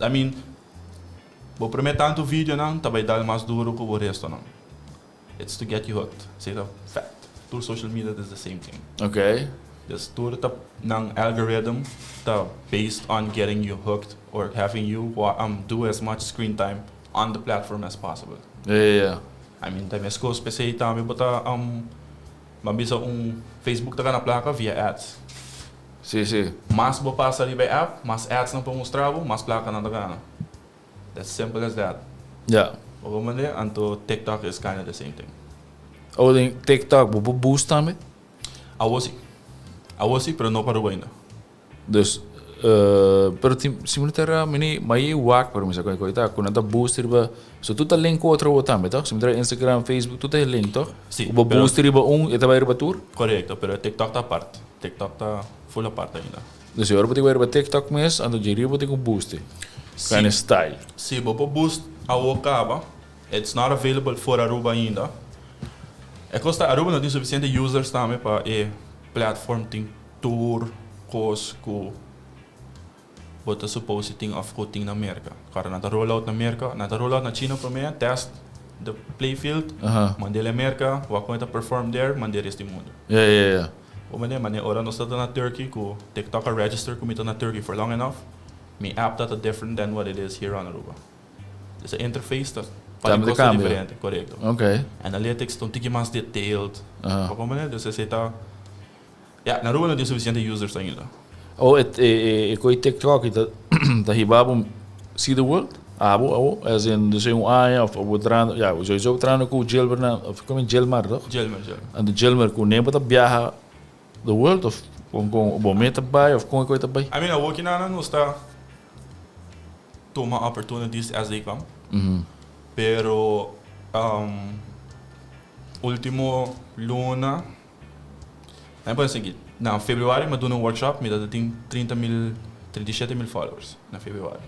I mean, bo prome tanto video nan, ta bay dal mas duro cu bo resto nan. It's to get you hooked. Esey ta fact. Tur social media is the same thing. Dus tur ta nan algorithm ta based on getting you hooked or having you do as much screen time on the platform as possible. Ja. I mean, ta mescos p'esey tambe bo ta ban bisa un Facebook ta gana placa via ads. Si. Mas bo pasa riba e app, mas ads nan por mustra bo, mas placa nan ta gana. That's simple as that. Bo comprende? Anto TikTok is kind of the same thing. Oh, den TikTok, bo boost tambe? Awo si. Awo si, pero no pa Aruba ainda. Dus, pero tin, si mi tera mini mai wak pero mi sa koi ta ku ta boost riba so tur ta link cu otro tambe, toch? Si mi tera Instagram, Facebook, tur ta link, toch? Si, Bo boost riba un, e ta bay riba tur? Corecto, pero TikTok ta apart. TikTok ta full apart ainda. Dus ora bo tin riba TikTok mes, anto dje riba bo tin ku boost. Si. Kind of style. Si, bo por boost. awo caba. It's not available for Aruba ainda. E cos ta Aruba no tin suficiente users tambe pa e platform tin tur cos cu bo ta suppose tin of cu tin na Merca. Ora nan ta roll out na Merca, nan ta roll out na China prome, test the playfield, mand'e la Merca, wak con e ta perform there, mand'e rest di mundo. Ja, ja, ja. Bo mende, mane ora nos ta na Turkey cu TikTok a register cu mi ta na Turkey for long enough, mi app ta ta different than what it is here on Aruba. Dus e interface ta Tambe ta ta cambia. diferente, corecto. Ok. Analytics ta un tiki mas detailed. Aha. Bo comprende? Dus esey ta, ya, na Aruba no tin suficiente users ainda. Oh, e e e coi TikTok ta ta hiba bo see the world? Abo, abo, as in dus un aña of abo trahando, ya, sowieso trahando cu Gilbert na, of como Gilmar toch? Gilmer, Gilmer. Anto Gilmer cu nebo ta biaha the world of con con bo meta bay of con e coi ta bay? I mean, awor ki nan nos ta tuma opportunities as they come. Pero um, ultimo luna, nan por sigui, na februari mi a duna un workshop, mi ta tin 30 mil, 37 mil followers na februari.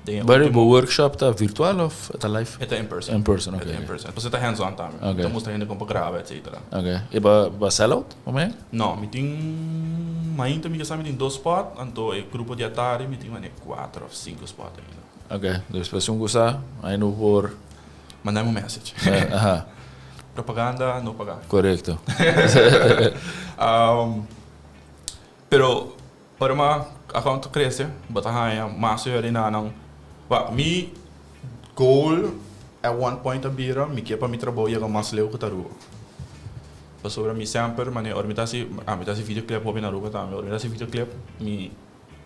Den e But ultimo- bo workshop ta virtual of ta live? E ta in person. In person, E oké, ta in oké. person. Pasobra e ta hands on tambe. Oké. Ta mustra hende kon pa graba, etcetera. Oké. E ba ba sell out, o mee? No, mi tin mainta mi ke sa mi tin dos spot, anto e grupo di atari mi tin manera kuater of sinku spot ainda. Oké, dus pa esun ku sa, ai no por. Manda mi un message. Aha. Propaganda no paga. Korekto. Pero ora mi a account ta crece, bo ta haña mas usuarionan. Wak, mi goal at one point a bira mi ke pa mi trabou yega mas leu ku ta Aruba. Pasobra mi semper manera ora mi ta hasi, mi ta hasi videoclip hopi na Aruba tambe, ora mi ta hasi videoclip mi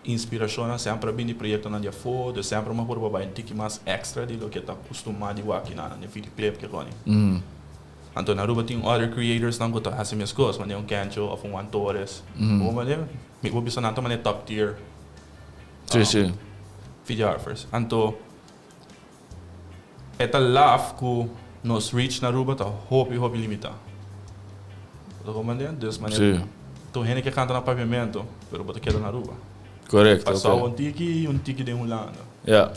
inspirashonnan semper a bini di proyektonan di afó, dus semper mi a purba bai un tiki mas extra di loke ta kustumá di wak kinan den videoclip kiko ni. Anto na Aruba tin other creators nan ku ta hasi meskos, manera un Kencho of un Juan Torres. Bo manera, mi por bisa nan ta manera top tier Sí, sí. videographers. Anto e ta laf ku nos reach na Aruba ta hopi hopi limitá. Bo ta comprende? Dus manera tur hende ke kanta na Papiamento, pero bo ta keda na Aruba. Korekto, Pasau oké. un tiki i un tiki den Hulanda. Ja.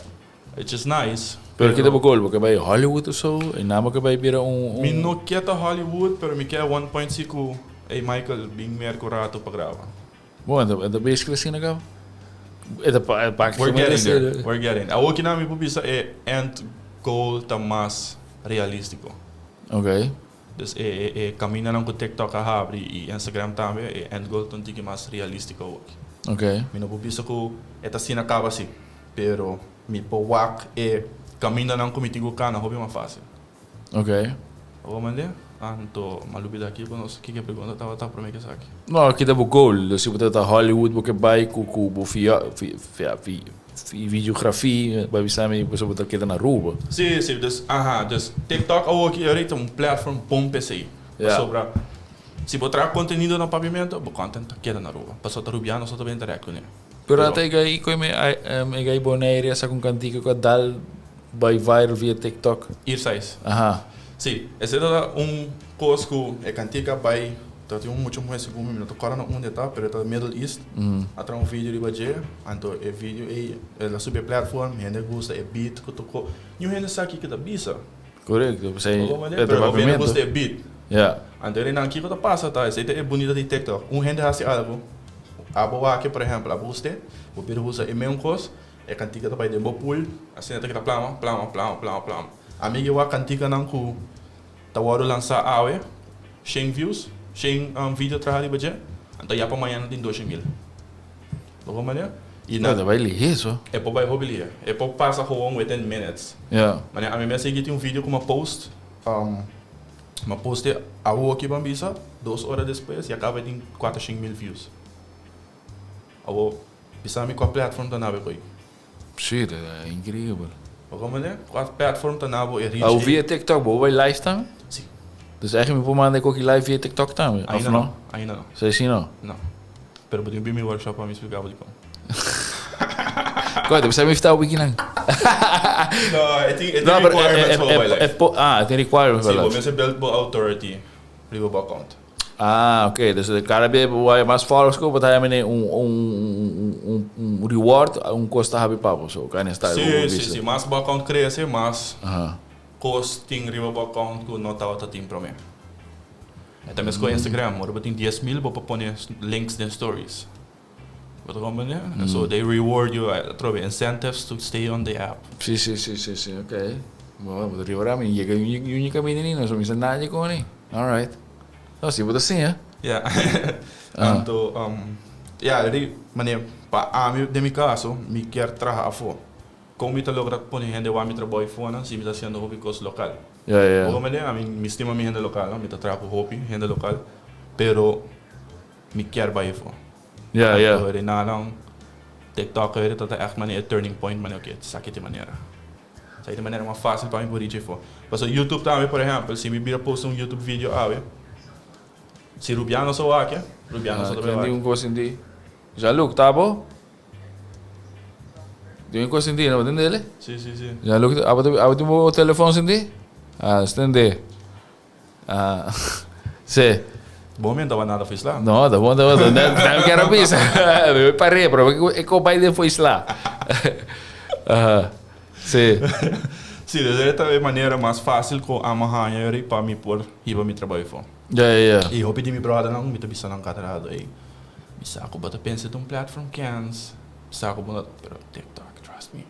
Which is nice. Pero kita bo goal? Bo ke bai Hollywood of so? E nan bo ke bai bira un un. Mi no ke ta Hollywood, pero mi ke one point si ku ey Michael bin mer ku rato pa graba. Bon, e ta basically asina kaba. E ta pa We're getting there, we're getting there. Awor kinan mi por bisa e end goal ta mas realistico. Ok. Dus e e e camindanan cu TikTok a habri y Instagram tambe, e end goal ta un tiki mas realistico awor. Ok. Mi no por bisa cu e ta asina caba si. Pero mi por wak e camindanan cu mi tin cu cana hopi mas facil. Ok. Awor mande? Anto m'a lubida kico nos kico e pregunta tabata prome cu esaki. No, aki ta bo goal. Dus si bo ta ta Hollywood bo ke bai cu cu bo fia fi fia fi videografie bai bisa mi pasobra bo ta keda na Aruba. Si, si. Dus, aha. Dus TikTok awor ki ahorita un platform bon p'esey. Ja. Pasobra si bo traha contenido na Papiamento, bo content ta keda na Aruba. Pasobra ta Rubiano so ta bin interact cune. Pero ata e gai koe me e gai Bonaire a saka un kantika ku a dal bai viral via TikTok. Irsais. Aha. Si, esei ta un kos ku e kantika bai ta tin un mucha muher segun mi, mi no ta kòrda na unda e ta, pero e ta Middle East, a traha un video riba dje, anto e video ei el a subi e platform, hende gusta e beat ku tokó, niun hende sa kiko ta bisa. Korekto, p'esei e ta Pero hopi hende papiamentu. gusta e beat. Ja. Anto e kiko ta pasa ta, esei ta e bunita di TikTok, un hende hasi algu, abo wak por ehèmpel, abo gust'é, bo bira usa e meun kos, e kantika ta bai den bo pool, asina ta keda plama, plama, plama, plama, plama. Ami ke wak kantikanan ku ta wòrdu lansá awe, shen views, shen video traha riba dje, anto ya pa mañana tin doshen mil. Bo comprende? I na. Ta bai lihé so. E por bai hopi lihé. E por pasa gewoon within minutes. Ja. Manera ami mes a tin un video ku mi a post, mi a post e awoki ban bisa, dos ora despues ya kaba tin kuatershen mil views. Awo bisa mi kua platform ta nabe koe. Sí, ta increíbel. Bo comprende? Kua platform ta nabo e reach. Awo via TikTok bo bai live tambe? Sí. Dus eigenlijk mi por manda e koki live via TikTok tambe, of Ainda no? no, ainda no. Esei sí no? No. Pero bo tin bin mi workshop pa mi splika bo dikon. Koe, ta bisa mi fta wiki nan. No, e tin, e tin requirements pa bo bai live. Ah, e tin requirements pa Sí, live. bo mester build bo authority riba bo account. Ah, ok. Dus kada bes bo haya mas followers ku bo ta haya mene un un un un reward, un kos ta habi pa bo. So, kan esta Sí, sí, sí. Mas bo account krese, mas kos tin riba bo account ku no tabata tin promé. E ta mes ku Instagram, ora bo tin 10,000 bo por pone links den stories. Bo ta comprende? So they reward you atrobe incentives to stay on the app. Sí, sí, sí, sí, sí, ok. Bo bo ta riba mi yega yu kaminda ni no so mi sa nadie kon ni. Alright. No, si bo ta siña. Ja. Anto ja, di manera pa ami den mi kaso mi kier traha afó. Kon mi ta logra pone hende wak mi trabou afonan si mi ta hasiendo hopi kos lokal? Ja, ja. Bo comprende? Ami mi stima mi hende lokal, no? Mi ta traha ku hopi hende lokal, pero mi kier bai afó. Ja, ja. Anto Renanan, TikTok ta ta echt manera e turning point manera oké, esaki ta e manera. Esaki ta e manera mas fácil pa mi por reach afó. Pasobra YouTube tambe, por ehèmpel, si mi bira post un YouTube video awe, si Rubiano so wak e, Rubiano so ta bai Ken wak. di un kos sintí? Jean-Luc, ta bo? Di un kos sintí, no bo tende el? Sí, sí, sí. Jean-Luc, abo ta abo tin bo telefòn sintí? Ah, nos tende. Ah, sí. Bo mi no nada foi sla. No, ta bon, ta bon. Ta kier a bisa. Mi voy pa re, pero e ko bai den foi sla. Aha. Sí. Sí, dus e ta e manera mas fácil ku amo haña yori pa mi por hiba mi trabou afó. Ja, ja, ja. I hopi di mi brothernan mi ta bisa nan kada rato, ey, mi sa ku bo ta pensa ta un platform kens, mi sa ku bo no, pero TikTok, trust me.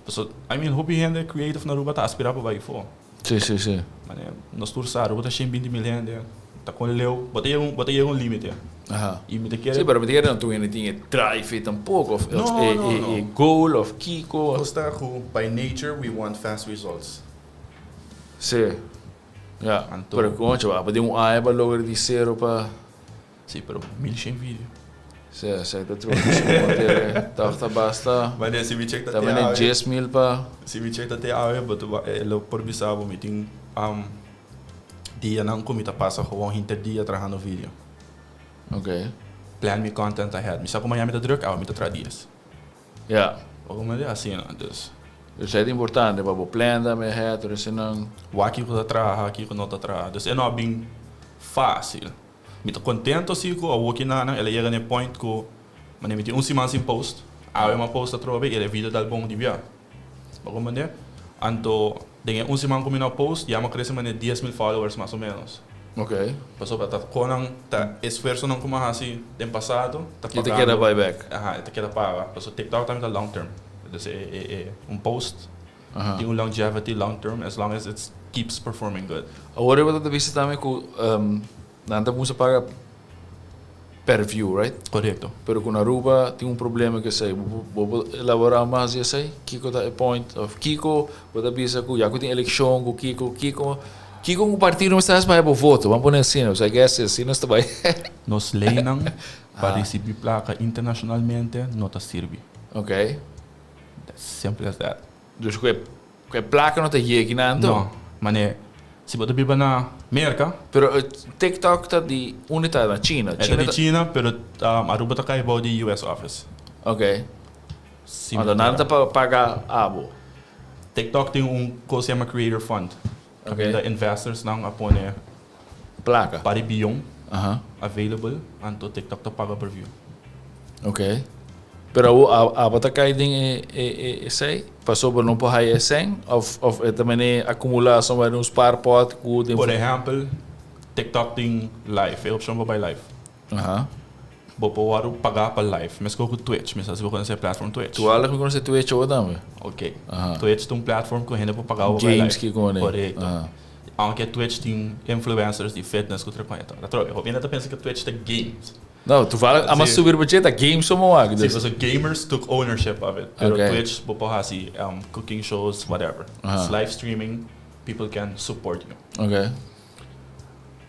Pasobra, I mean, hopi hende creative na Aruba ta aspirá pa bai afó. Sí, sí, sí. Mane, nos tur sa, Aruba ta 120,000 hende, ta kon leu, bo ta yega un, bo ta yega un limite. Aha. I mi ta kere. Sí, pero mi ta kere no tur hende tin e drive ei tampoco, of, No, of e, no, e, no. e goal, of kiko. Nos ta ku by nature we want fast results. Sí. Ja, Anto. pero concho, abo den un aña pa logra di cero pa. Sí, pero 1100 video. Sí, esei ta true. Si bo tere, toch ta basta. Wanneer si mi check ta Ta te mene awe. 10,000 pa. Si mi check ta te awe, bo ta e lo por bisa bo mi tin um, dianan ku mi ta pasa gewoon hinter dia trahando video. Ok. Plan mi content ahead. Mi sa ku mañana mi ta druk, awe mi ta traha dies. Ja. Bo comprende? Asina, dus. Dus ta importante pa bo plan tambe ahead, tur eseinan. Wak kiko ta traha, kiko no ta traha. Dus e no a bin fácil. Mi ta contento si cu awo ki nan el a yega na e point cu manera mi tin un siman sin post, awe mi a post atrobe y el e video dal bon di bia. Bo comprende? Anto den e un siman cu mi no a post ya mi a crece manera 10,000 followers mas o menos. Pasobra ta con nan ta esfuerzonan cu mi a haci den pasado ta Y ta pagando. keda bay back. Aha, e ta keda paga. Pasobra TikTok tambe ta long term. Dus e un post tin un longevity long term as long as it keeps performing good. Awor bo ta bisa tambe cu nan ta cuminsa paga per view, right? Correcto. Pero cu na Aruba tin un problema cu esey. Bo por elabora mas di esey? Kico ta e point of kico bo ta bisa cu ya cu tin eleccion cu kico, kico, kico un partido mester haci pa haya bo voto? Ban pone asina, I guess asina nos ta bay. Nos leynan pa ricibi placa internacionalmente no ta sirbi. Ok. As simple as that. Dus cu e placa no ta yegi na anto? No, mane si bo ta biba na Merca. Pero TikTok ta di unda ta? Na China? E ta di China, pero Aruba ta cay bao di US office. Ok. Si Anto nan ta paga abo? TikTok tin un cos yama Creator Fund. Ok. Caminda investors nan a pone Placa. Par di biyon available, anto TikTok ta paga per view. Ok. Pero awo abo ta kai den e e e esei? Pasobra no por haya e sèn? Of of e ta mene akumulá somewhere den un spaarpot ku den. Por ehèmpel, TikTok tin live, e opshon pa bai live. Bo por wòrdu pagá pa live, meskos ku Twitch. Mi sa si bo konosé e platform Twitch. Toevallig mi konosé Twitch awo tambe. Ok. Twitch ta un platform ku hende por pagá bo pa bai live. Games kiko. Korekto. Aunke Twitch tin influencers di fitness ku otro kos. Atrobe, hopi hende ta pensa ku Twitch ta games. No, toevallig a mas subi riba dje ta games so mo wak. Si, pasobra gamers took ownership of it. Pero Twitch bo por hasi cooking shows, whatever. It's live streaming, people can support you.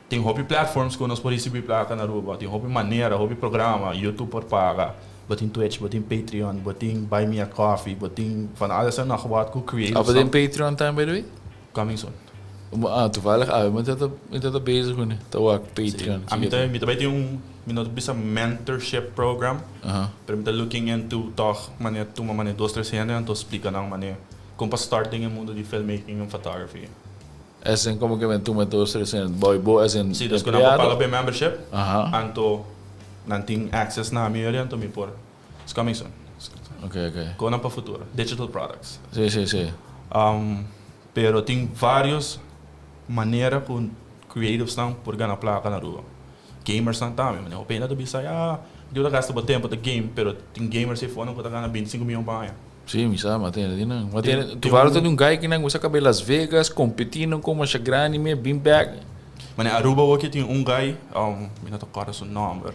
Tin hopi platforms ku nos por risibi plaka na Aruba. Tin hopi manera, hopi programa. YouTube por paga. Bo tin Twitch, bo tin Patreon, bo tin Buy Me a Coffee, bo tin van alles en nog wat ku creators. Abo tin Patreon tambe, by the way? Coming soon. Ah, toevallig awe mi ta mi ta bezig kuné. Ta wak Patreon. Sí. Ami ta mi ta bai tin un mi no ta bisa mentorship program. Pero mi ta looking into tòg manera tuma manera dos tres hende anto splika nan manera kon pa start den e mundo di filmmaking en photography. As in como ke men tuma dos tres cent boy bo as in Si, dus ku nan por paga pa e membership, anto nan tin access na mi area, anto mi por, it's coming soon. Ok, ok. Konan pa futuro, digital products. Si, si, si. Pero tin varios manera ku creativesnan por gana plaka na Aruba. Gamersnan tambe, manera hopi hende ta bisa ya, bo ta gasta bo tempo ta game, pero tin gamers ei fonan ku ta gana 25 miyon pa aña. Sí, mi sa, ma tende di nan. Ma tende, toevallig ta di un guy kinan ku sa kab'e Las Vegas, kompetí nan kon masha grandi me, bin bek. Manera Aruba awoki tin un guy, mi no ta kòrda su nòmber,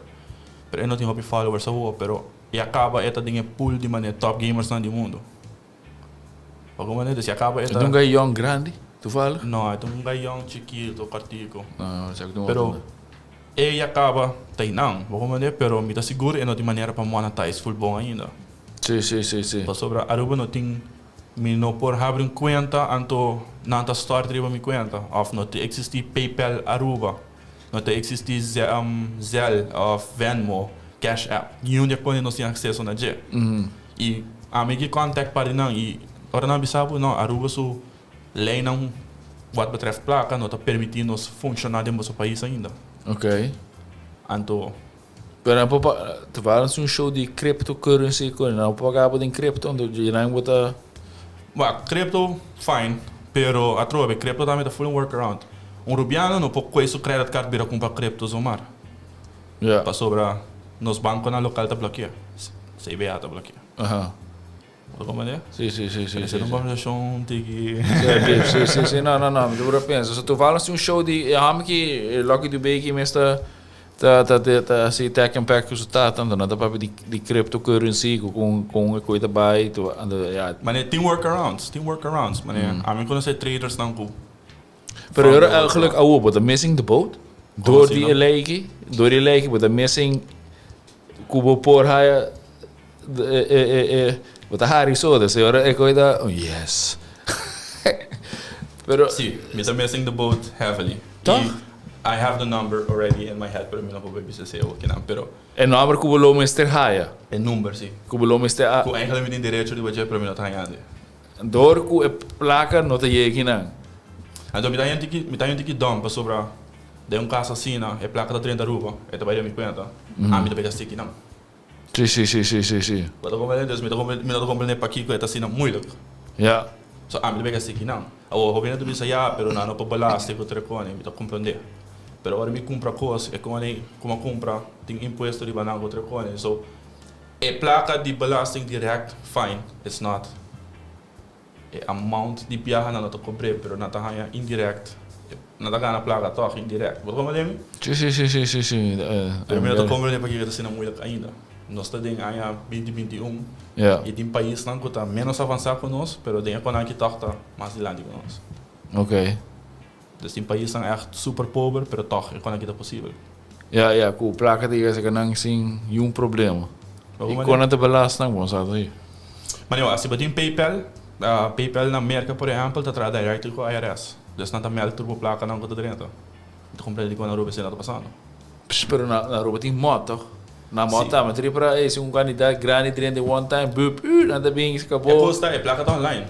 pero e no tin hopi followers awo, pero e a kaba e ta den e pool di manera top gamersnan di mundu. Pa ku manera, si a kaba e ta. E ta un guy yòn grandi, toevallig? No, e ta un guy yòn chikito, kòrtiku. No, sa ku tin Pero otro. e ya kaba ta einan, pa ku manera, pero mi ta sigur e no tin manera pa monetize full bon ainda. Sí, sí, sí, sí. Pasobra Aruba no tin, mi no por habri un cuenta anto nan ta stort riba mi cuenta. Of no ta existi PayPal Aruba, no ta existi Zelle of Venmo, Cash App. Niun di e cosnan nos tin acceso na dje. Y ami ki contact par di nan y ora nan bisa bo no, Aruba su leynan wat betreft placa no ta permiti nos funciona den boso pais ainda. Ok. Anto. Pero nan por pa, ta wou un show di cryptocurrency cu nan por paga bo den crypto, anto nan bo ta. Wak, crypto fine, pero atrobe crypto tambe ta full un workaround. Un Rubiano no por coge su credit card bira cumpra crypto zomaar. Ja. Pasobra nos banconan local ta blokea, CBA ta blokea. Aha. Bo ta comprende? Si, si, si, si. Esei ta un conversacion tiki. Si, si, si, no, no, no, mi ta pura pensa. So toevallig tin un show di e homber ki Lucky Dubé ki mes ta ta ta ta hasi tech and pack ku su tata, anto nan ta papia di di cryptocurrency ku kon kon e koi ta bai, to anto ya. Mane tin workarounds, tin workarounds. Mane ami konosé tradersnan ku. Pero ora eigenlijk awo bo ta missing the boat door di e ley aki, door di e ley aki bo ta missing ku bo por haya e e e e bo ta hari so dus e ora e koe ta oh yes pero Si, mi ta missing the boat heavily. Toch? I have the number already in my head pero mi no por bisa esei awo kinan pero. E nomber ku bo lo mester haya. E number si. Ku bo lo mester a. Ku eigenlijk mi tin derecho riba dje pero mi no ta haña ande. Door ku e plaka no ta yega kinan. Anto mi ta haña un tiki, mi ta haña un tiki dom pasobra den un kas asina e plaka ta drenta Aruba, e ta bai den mi kuenta, ami ta bai gast'é kinan. Si, si, si, si, si, si. Bo ta comprende? Dus mi ta comprende, mi no ta comprende pakiko e ta asina moeilijk. Ja. So ami ta bai gast'é kinan. Awor hopi hende ta bisa ya, pero nan no por belasting ku tur e kos, mi ta comprende. Pero ora mi kumpra kos, e kos ku mi a kumpra tin impuesto riba nan ku tur e kos. So E plaka di belasting direct, fine, it's not e amount di biaha nan no ta cobr'é, pero nan ta haña indirect, nan ta gana plaka tòg indirect. Bo ta comprende mi? Si, si, si, si, si, si. Pero mi no ta comprende pakiko ta asina moeilijk ainda. Nos ta den aña 2021 Ja. y tin paisnan cu ta menos avansa cu nos, pero den e konan aki tòg ta mas dilanti cu nos. Ok. Dus tin paisnan ègt super pober, pero tòg e konan aki ta posibel. Ja, ja, ku plaka ta yega seka nan sin niun problema. I kon nan ta belas nan, bon sa ta yi. Ma no, si bo tin PayPal, PayPal na Merka por ehèmpel ta traha directly ku IRS. Dus nan ta mèld tur bo plakanan ku ta drenta. Mi ta komprende dikon na Aruba esei no ta pasando. Psh, pero na Aruba tin mòt tòg? Na mòt tambe ta ripara ey, si un kandidat grandi drenta one time, bup, uh, nan ta bin E bo. kos ta, e plaka ta online.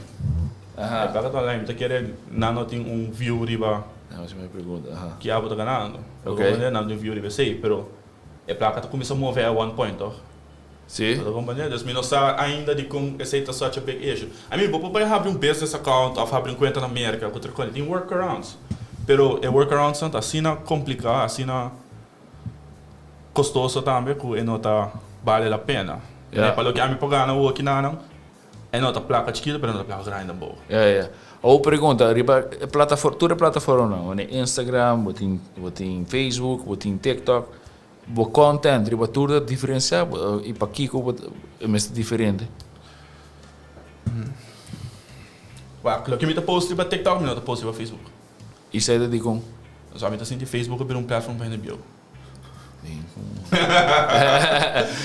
E plaka ta online, mi ta kere nan no tin un view riba. No, si mi pregunta, aha. Ki abo ta ganando. Ok. Nan tin view riba esey, pero e plaka ta cuminsa move at one point, toch? Si. Bo ta comprende? Dus mi no sa ainda dicon esey ta such a big issue. I mean, bo por bay habri un business account of habri un cuenta na Merca cu otro cosa. Tin workarounds. Pero e workaroundsnan ta asina complica, asina costoso tambe cu e no ta bale la pena. Ja. Pa loke ami por gana awoki nanan. E no ta plaka chikito pero e no ta plaka grandi tampoco. Ja, ja. Awor pregunta, riba e plataforma, tur e plataformanan, bo tin Instagram, bo tin, bo tin Facebook, bo tin TikTok, bo content riba tur ta diferencia y pakico bo e mester diferente? Wak, loke mi ta post riba TikTok mi no ta post riba Facebook. Y esey ta dicon? Pasobra mi ta sinti Facebook a bira un platform pa hende bieu.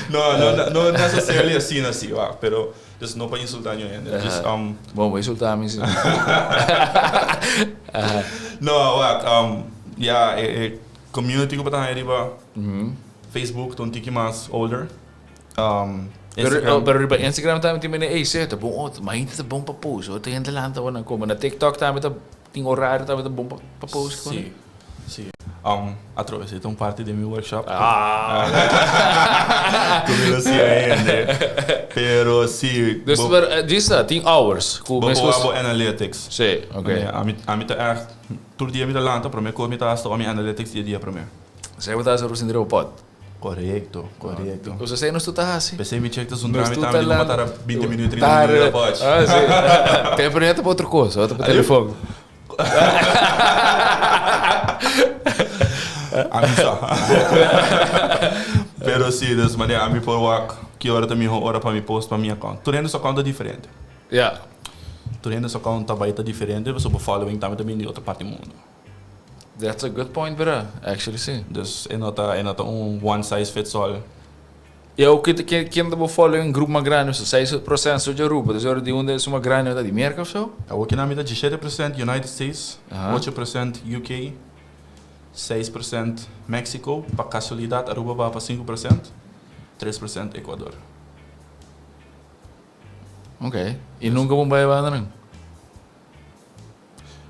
No, no, no necessarily asina si, wak, pero dus no pa insulta niun hende. Just, Bon, bo insulta mi si. No, wak, ya, e e community ku bo ta haña riba Facebook ta un tiki mas older. Pero, pero riba Instagram tambe tin mene, ey, seh, ta bon, oh, mainta ta bon pa post, otro hende lanta ora nan come. Na TikTok tambe ta. tin horario tambe ta bon pa post Si, si. Atrobe esei ta un parti di mi workshop. Ah! Ku mi lo siña hende. Pero si. Dus pero djis tin hours ku Bo por wak bo analytics. Si, ok. Ami ta ègt tur dia mi ta lanta promé kos mi ta hasta wak mi analytics di e dia promé. Esei bo ta hasi ora bo sinti riba pot? Korekto, korekto. Nos esei nos tur ta hasi. P'esei mi check ta zundra mi tambe di kuma tara binti minuut, trinta minuut riba pot. Ah, si. Tempo no ta pa otro kos, ta pa telefon. Ami sa. Pero si, dus manera ami por wak ki ora ta miho ora pa mi post pa mi account. Tur hende su account ta diferente. Ja. Tur hende su account ta bai ta diferente pasobra bo following tambe ta bini di otro parti mundo. That's a good point bra, actually si. Dus e no ta e no ta un one size fits all. Y awor ki ken ta bo following grupo mas grandi so? 6% so di Aruba, dus ora di unda esun mas grandi ta di Merca of so? Awor ki nan mi ta 17% United States, 8% UK, 6% Mexico, pa casualidad Aruba baha pa 5%, 3% Ecuador. Ok, y nunca bo bai banda nan?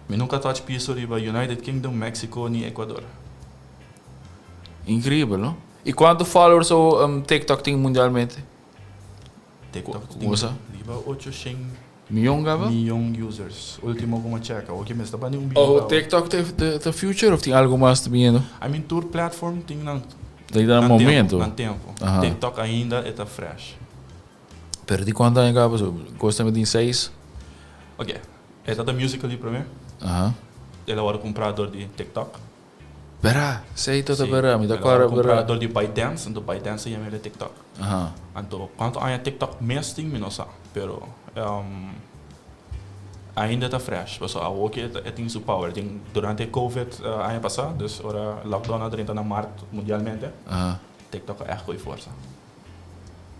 Mi nunca touch piso riba United Kingdom, Mexico ni Ecuador. Increíbel, no? Y cuanto followers o TikTok tin mundialmente? TikTok tin riba 800 Miyon gaba? Miyon users. Ultimo cu mi a checa. Oki mi esta bani un biyo Oh, gaba. TikTok ta ta future of tin algo mas ta biniendo? I mean tur platform tin nan Tin nan momento. Nan tempo. TikTok ainda e ta fresh. Pero di cuanto aña caba so? Cos tambe tin seis? Ok, e ta ta Musical.ly prome. Aha. El a worde cumpra door di TikTok. Bera, sei ta ta bera, mi ta El a corda worde cumpra bera. door di ByteDance, anto ByteDance a yama el TikTok. Aha. Anto cuanto aña TikTok mes tin mi no sa, pero ainda ta fresh, pasobra awoki e tin su power. Tin durante e covid aña pasa, dus ora lockdown a drenta na mart mundialmente, Aha. TikTok a echt coy forsa.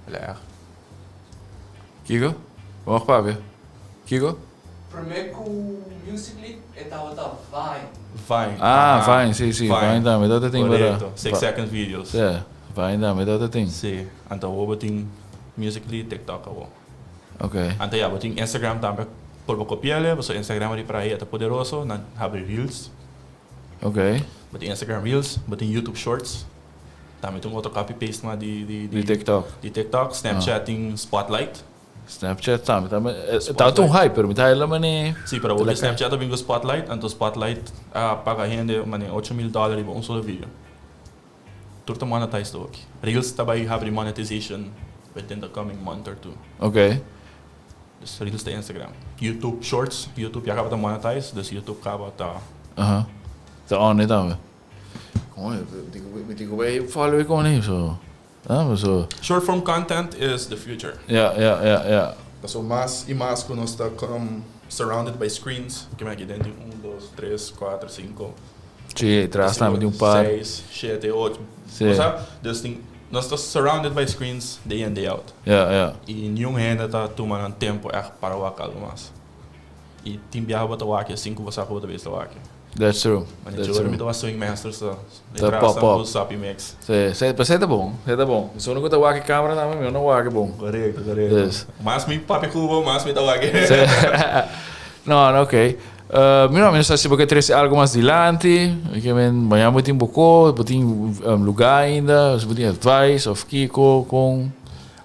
Leg. Kiko? Bo mag papia. Kiko? Prome ku Musical.ly e tabata Vine. Vine. Ah, Vine, si, si. Vine tambe tabata tin bera. Korekto. 6 second videos. Si, Vine tambe tabata tin. Si. Anto awor bo tin Musical.ly, TikTok awor. Ok. Anto ya, bo tin Instagram tambe por bo kopia'le, pasobra Instagram riba ahí e ta poderoso, nan habri Reels. Ok. Bo tin Instagram Reels, bo tin YouTube Shorts. Tambe tin un otro copy paste mas di di Di TikTok. Di TikTok, Snapchat tin Spotlight. Snapchat tambe tambe ta un hype pero mi ta haila mane. Si pero awor Snapchat a bin ku Spotlight anto Spotlight a paga hende mane 8000 dollar riba un solo video. Tur ta monetize awoki. Reels ta bai habri monetization within the coming month or two. Ok. Dus Reels ta Instagram. YouTube Shorts, YouTube ya kaba ta monetize dus YouTube kaba ta. Aha. Ta on e tambe. Mi tin ku bai follow e kon ei so. Ah, so. Short form content is the future. Ja, ja, ja, ja. Paso mas y mas cu nos ta surrounded by screens, ke mi aki den tin un, dos, tres, cuater, cinco. Sí, tras tambe tin un par. Seis, shete, ocho. Sí. Bo sa? Dus tin, nos ta surrounded by screens day in day out. Ja, ja. Y niun hende ta tuma nan tempo echt para wak algo mas. Y tin biaha bo ta wak e sin cu bo sa cu bo ta bisa wak. That's true. Mane That's djora true. mi ta wak Swing Masters ta Ta pop up. Ku Sapi Mix. Sí, sí, pero esei ta bon, esei ta bon. Si uno ku ta wak e camera tambe, mi no wak e bon. Korekto, korekto. Yes. Mas mi papia ku bo, mas mi ta wak e. Sí. No, no, oké. Mi no, mi no sa si bo ke trese algo mas dilanti. Mi ke men, mañana bo tin boko, bo tin lugá ainda, si bo tin advice of kiko, kon.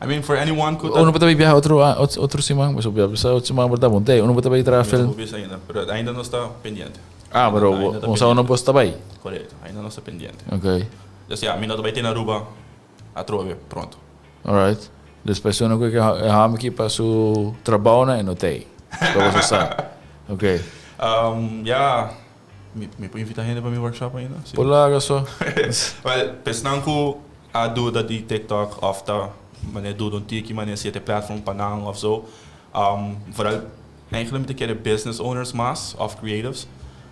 I mean, for anyone ku ta. Uno bo ta bai biaha otro, otro siman, pasobra bo bisa otro siman bo ta bon tei. Uno bo ta bai traha film. Mi no por bisa ainda, pero ainda nos ta pendiente. Ah, pero bo sa uno bo ta bai? Korekto, ainda nos ta pendiente. Ok. Dus ya, mi no ta bai tene Aruba atrobe pronto. Alright. Dus pa esun ku ke hami ki pa su trabounan e no tei. Pa boso sa. Ok. Ya, mi por invita hende pa mi workshop ainda? Por laga so. Well, pa esnan ku a duda di TikTok of ta manera duda un tiki manera si e ta e platform pa nan of zo, vooral eigenlijk mi ta kere business owners mas of creatives.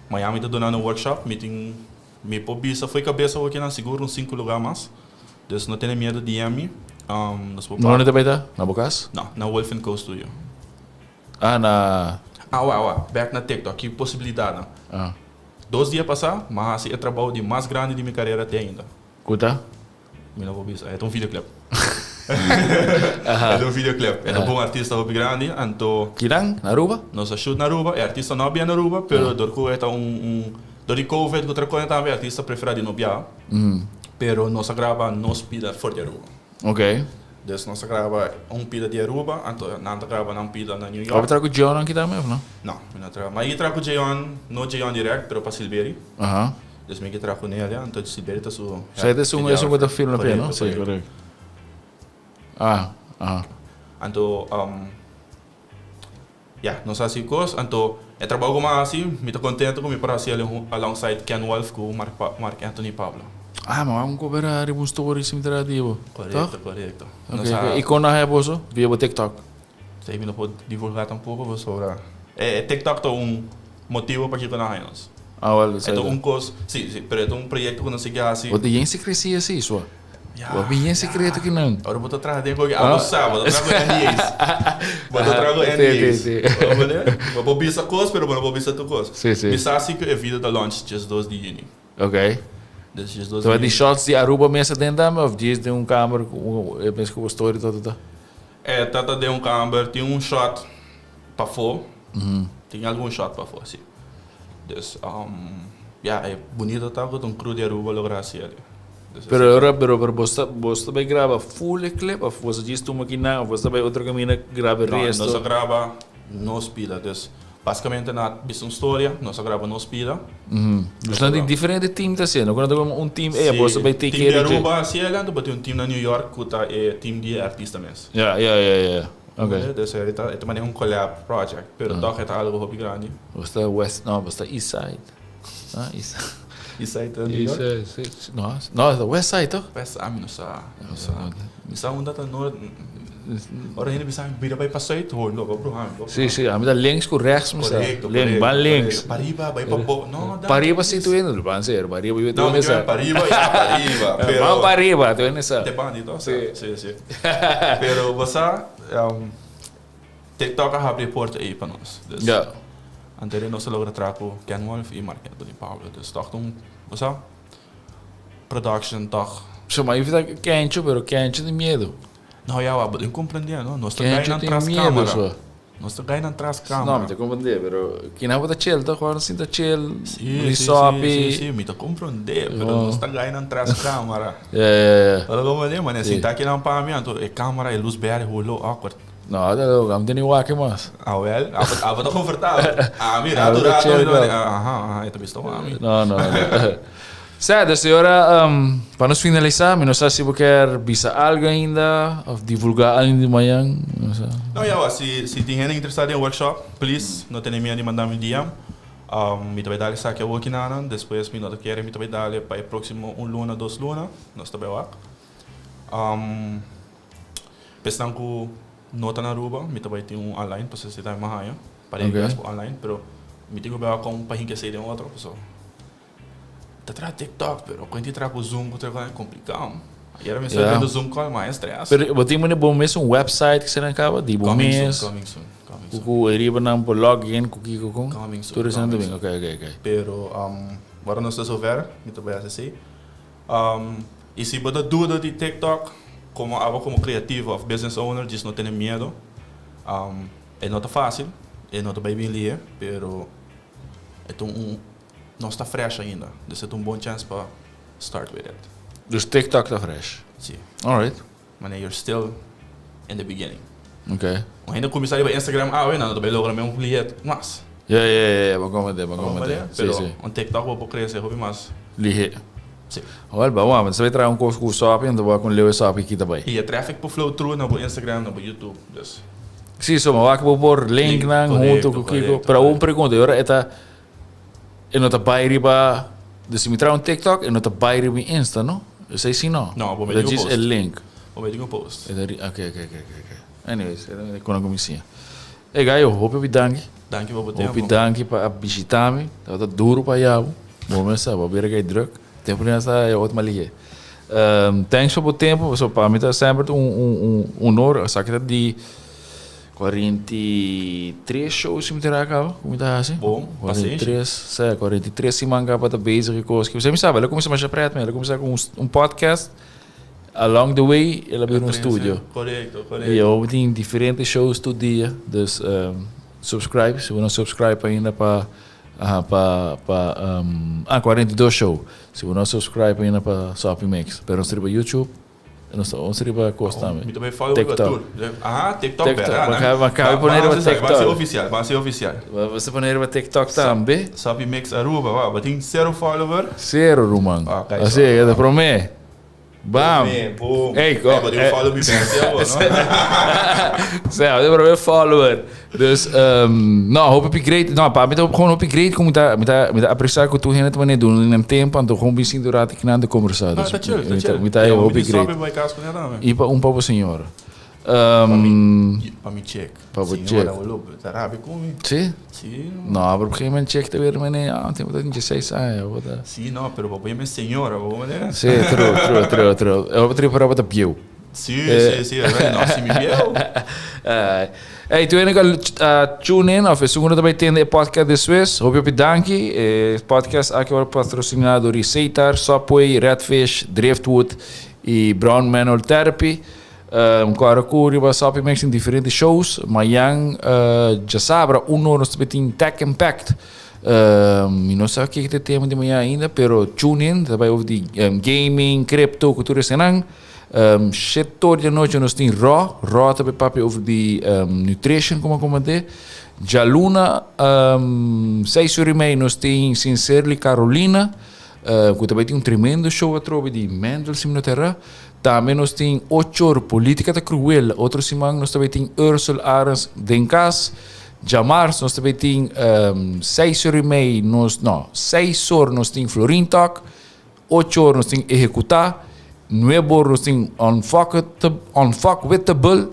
Mañana mi ta duna un workshop, mi tin mi por bisa fo'i cabeza awor nan sigur un cinco lugar mas. Dus no tene miedo DM mi. Nos por Donde ta bay ta? Na bo cas? No, na Wolf and Co Studio. Ah, na. Awa, awa, back na TikTok, ki posibilidadnan. Ah. 2 dia pasá, mi a hasi e trabou di mas grandi di mi carera te ainda. Ku ta? Mi no por bisa, e ta un videoclip. E ta un videoclip. E ta bon artista hopi grandi, anto. Kinan? Na Aruba? Nos a shoot na Aruba. E artista no a bia na Aruba, pero dor ku e ta un un dor di covid ku otro kos tambe e artista prefera di no bia. Pero nos a graba nos pida for di Aruba. Ok. Dus nos a graba un pida di Aruba, anto nan ta graba nan pida na New York. Abo traha ku Jeon aki tambe of no? No, mi no traha. Ma i traha ku Jeon, no Jeon direct, pero pa Silveri. Dus mi ke traha ku Nelia, anto Silveri ta su Sa ta esun esun ku ta filma p'e, no? Si, korekto. Ah, aha. Anto, ya, nos a hasi kos. Anto e trabou ku mi a hasi, mi ta kontento ku mi por hasi alongside Ken Wolf ku Mark Mark Anthony Pablo. Ah, ma wak un kobera riba un story si mi ta di bo, toch? Korekto, korekto. Nos a. I kon a haya boso? Via bo TikTok? Esei mi no por divulgá tampoko pasobra e TikTok ta un motibu pakiko nan haya nos. Ah, wèl, E ta un kos, si, si, pero e ta un proyekto ku nos sigui hasi. Bo ta yen sekresia si, sua. Bo bin yen sekreto ki nan. Ora bo ta traha den koki, abo sa, bo ta traha ku NDA's. Bo ta traha ku NDA's. Bo por bisa kos, pero bo no por bisa tur kos. Mi sa si ku e video ta launch diesdos di yüni. Ok. Dus diesdos di yüni. Tabata di shots di Aruba mes aden tambe of djis den un kamer ku e mes ku bo story ta ta? E ta ta den un kamer, tin un shot pafó. Tin algun shot pafó, si. Dus, ya, e bunito ta ku ta un crew di Aruba logra hasi el. Pero ora pero pero bo sta bo sta bai graba full e clip of bo sa djis tuma kinan of bo sta bai otro caminda graba e resto? No, nos a graba nos pida. Dus basicamente nan a bisa un storia, nos a graba nos pida. Dus nan tin diferente team ta haciendo, cu nan ta como un team ey bo sta bai take care di dje. Team di Aruba a haci el, anto bo tin un team na New York cu ta e team di e artista mes. Ya, ya, ya, ya. Ok. Dus e ta e ta manera un collab project, pero toch e ta algo hopi grandi. Bo sta west, no, bo sta east side. Ah, east side. East side ta New York? East side, si. No, no, ta west side toch? West, ah, mi no sa, mi no sa. Mi sa unda ta noord. Ora hende bisa mi bira bai pa zuid, ho no, bo bruha mi, bo bruha. Si, si, ami ta links ku rechts mi sa. Korekto, Link, korekto, ban links. korekto. Pariba, bai pa bo, no, da. Pariba si tu hende, ban ser, pariba yo tu No, hende sa. mi pariba, ya pariba, pero. Ban pariba, tu hende sa. Te bandi toch? Si. Si, si. Pero bo sa, TikTok a habri e porta ei pa nos. Dus Ja. anterior nos a logra traha ku Ken Wolf i Mark Anthony Pablo. Dus tòg ta un, bo sa, production tòg. So ma evita Kencho, pero Kencho tin miedo. No, ya wak, bo tin komprendé, no? Nos ta gai Kencho nan tin tras miedo, kamera. so. Nos ta gai nan tras No, kamera. mi ta komprendé, pero kina bo ta chill tòg? Ora sinta chill, Sí, sí, sí, risopi. sí, sí, mi ta komprendé, pero nos ta gai nan tras kamera. Ja, ja, ja. Bo ta komprendé? Manera Sí. sinta akinan pa mi, anto e kamera, e lus bèrdè, holo, awkward. No, ta loco, ami ta ni wak mas. Awel, abo ta confortabel. Ami rato rato mi ta aha, aha, e ta bisto ami. No, no, no. Sa, dus e ora, um, pa nos finalisa, mi no sa si bo kier bisa algo ainda, of divulga algo di mañan, no sa. No, ya wa, si, si tin hende interesa den workshop, please, no tene miedo di manda mi DM. Um, mi ta bai dal esaki awor kinanan, despues mi no ta kere mi ta bai dal pa e proximo un luna, dos luna, nos ta bai wak. Um, Esnan ku no ta na Aruba, mi ta bai tin un online, pasobra esei tambe mi a haña, pa den klas por online, pero mi tin ku beba kon pa hinka esei den otro, pasobra ta traha TikTok, pero kon tin traha ku Zoom ku tur e kompliká. Ayera mi sta tendo Zoom call, mi a haña stress. Pero bo tin bo mes un website ku esei kaba di bo Coming soon, mes? coming soon, coming soon. Ku e riba nan por log in ku kiko kon? Coming soon, Tur esei nan ta coming bin, soon. ok, ok, ok. Pero ora nos ta zover, mi ta bai hasi esei. Y si bo ta duda di TikTok, como abo como creativo of business owner djis no tene miedo. E no ta facil, e no ta bay bien lihe, pero e ta un, nos ta fresh ainda, dus e ta un bon chance pa start with it. Dus TikTok ta fresh? Si. Alright. Mane you're still in the beginning. Ok. Un hende cuminsa riba Instagram awe, nan no ta bay logra mes un lihe mas. Ya, ya, ya, ya, bo comprende, bo comprende. Si, si. Pero un TikTok bo por crece hopi mas. Lihe. Si. Awel, bo wak, bo ta traha un cos cu sopi, anto bo wak con leu e sopi kita bay. Y e traffic por flow through na bo Instagram, na bo YouTube, dus. Si, so bo wak bo por link nan hunto cu kico. Pero un pregunta, y ora e ta, e no ta bay riba, dus si mi traha un TikTok, e no ta bay riba mi Insta, no? Esey si no? No, bo meti un post. E link. Bo meti un post. E ta ri, ok, ok, ok, ok. Anyways, e con a cuminsa. Ey Gayo, hopi hopi danki. Danki pa bo tempo. Hopi danki pa a bishita mi. Tabata duro pa yabo. Bo mes sa, bo a bira kay druk. Tempo di nan sa e otro malig'é. Thanks pa bo tempo, pasobra pa mi ta semper un un un honor. Esaki ta di 43 shows si mi ta kaba ku mi ta hasi. Bon, pasenshi. 43, sa, 43 siman kaba ta bezig ku kos. Pasobra mi sa, el a kuminsá masha pret, el a kuminsá ku un podcast. Along the way el a bira un studio. Correcto, correcto. Y awor tin diferente shows tur dia, dus subscribe, si bo no subscribe ainda pa aha pa pa ah 42 show, si bo no subscribe ainda pa Soppy Mix, pero nos ta riba YouTube, nos ta ons riba cos tambe. Mi ta bay follow riba TikTok. tur. Aha, TikTok TikTok, berdad. bo ka- bo ka pone riba Ban TikTok. ser oficial, ban ser oficial. Bo ta pone riba TikTok tambe. Soppy Mix Aruba, wow, bo tin cero follower. Cero ruman. Ah, kijk, Así, so. e ta prome. Bam. Boom, boom. Hey, Hey, bo tin un follow mi bestia bo, no? Sea, bo prome follower. Dus, no, hopi great. No, pa mi ta gewoon hopi great ku mi ta, mi ta, mi ta apreciá ku tur hende ta manera duna nan tempo, anto gewoon bin sinti un rato kinan ta kombersá. Ah, Dus, ta chill, ta mi ta, chill. mi ta Ja, hopi mi tin great. stop bij kas kuné tambe. I pa un pa bo señora. Pa mi check. Pa bo Señora, check. boludo, ta rabia ku mi. Sí? Sí. No, pero op een gegeven moment check ta weer meneer, ah, tin bo ta 16 aña, bo ta. Sí, no, pero bo pone señora, bo meneer. Sí, true, true, true, true. E bo tri pero bo ta bieu. Sí, sí, sí, no, si mi bieu. Hey, tu ene a tune in of esun ku no ta bai tende e podcast despues, hopi hopi danki. E podcast aki wòrdu patrosiná dor di Seitar, Subway, Redfish, Driftwood i Brown Manual Therapy. Kòrda ku riba Soppy Mix tin diferente shows. Mayan djasabra un or nos ta tin Tech Impact. Mi no sa kiko ta e tema di mañan ainda, pero tune in, ta bai over di gaming, crypto, ku tur esenan. Shete or di anochi nos tin Raw. Raw ta bai papia over di nutrition, komo a komand'é. Djaluna seis or i mei nos tin Sincerely Carolina, ku ta bai tin un tremendo show atrobe di Mendel, si mi no ta erá. Tambe nos tin Ochor, Politica ta cruel. Otro siman nos ta bay tin Ursel Arends den cas. Djamars nos ta bay tin seis or y mei nos, no, seis or nos tin Florin Talk. Ocho or nos tin Ehecuta. Nuebe or nos tin Unfuckwithable.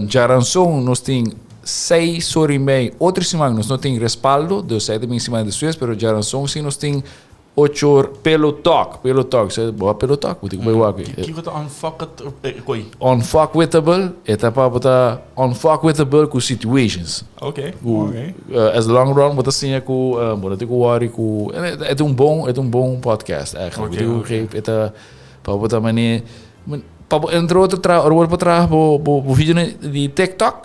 Djaranson nos tin seis or y mei. Otro siman nos no tin Respaldo, dus esei ta bin siman despues, pero djaranson si nos tin Ocho or pelo talk, pelo talk, sa bo a pelo talk, bo tin ku bai wak. Kiko ta unfucket koi? Unfuckwithable, e ta pa bo ta unfuckwithable ku situations. Ok, Ku ok. as the long run bo ta siña ku bo no tin ku worry ku, e ta un bon, e ta un bon podcast eigenlijk. Ok, Bo tin ku ok. geef, e ta pa bo ta mane, pa bo entre otro traha, ora bo por traha bo bo video di TikTok,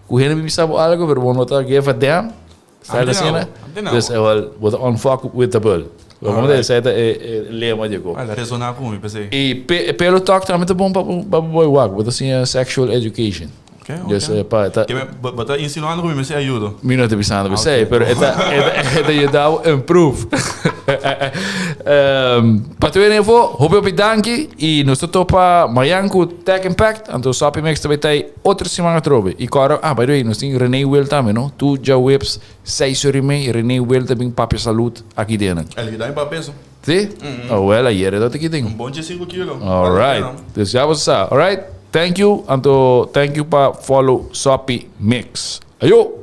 ku hende bisa bo algo pero bo no ta give a damn. Sta la cena? Dus e wel, bo ta unfuck with the bull. Como te zei, e lema di ko. Ala resona ku mi, pensei. E pelo talk tambe ta bon pa pa boy wak, bo ta siña sexual education. Okay, okay. Dus pa ta Ke me, bo ta insinuando ku mi mester ayudo. Mi no ta bisando pesei, pero e ta e ta yuda bo improve. Pa tur hende afo, hopi hopi danki y nos ta topa mañan ku Tech Impact, anto Soppy Mix ta bay ta Otro siman atrobe. Y kòrda, ah, by the way, nos tin René Will tambe, no? Tur djaweps, seis ora y mei, René Will ta bin papia salud aki den. El yuda mi pa peso. Si? Oh, well, ayer e tabata aki den. Un bon diesinco kilo. All right. Dus ya bo sa. All right. Thank you. Anto, thank you pa follow Soppy Mix. Ayo!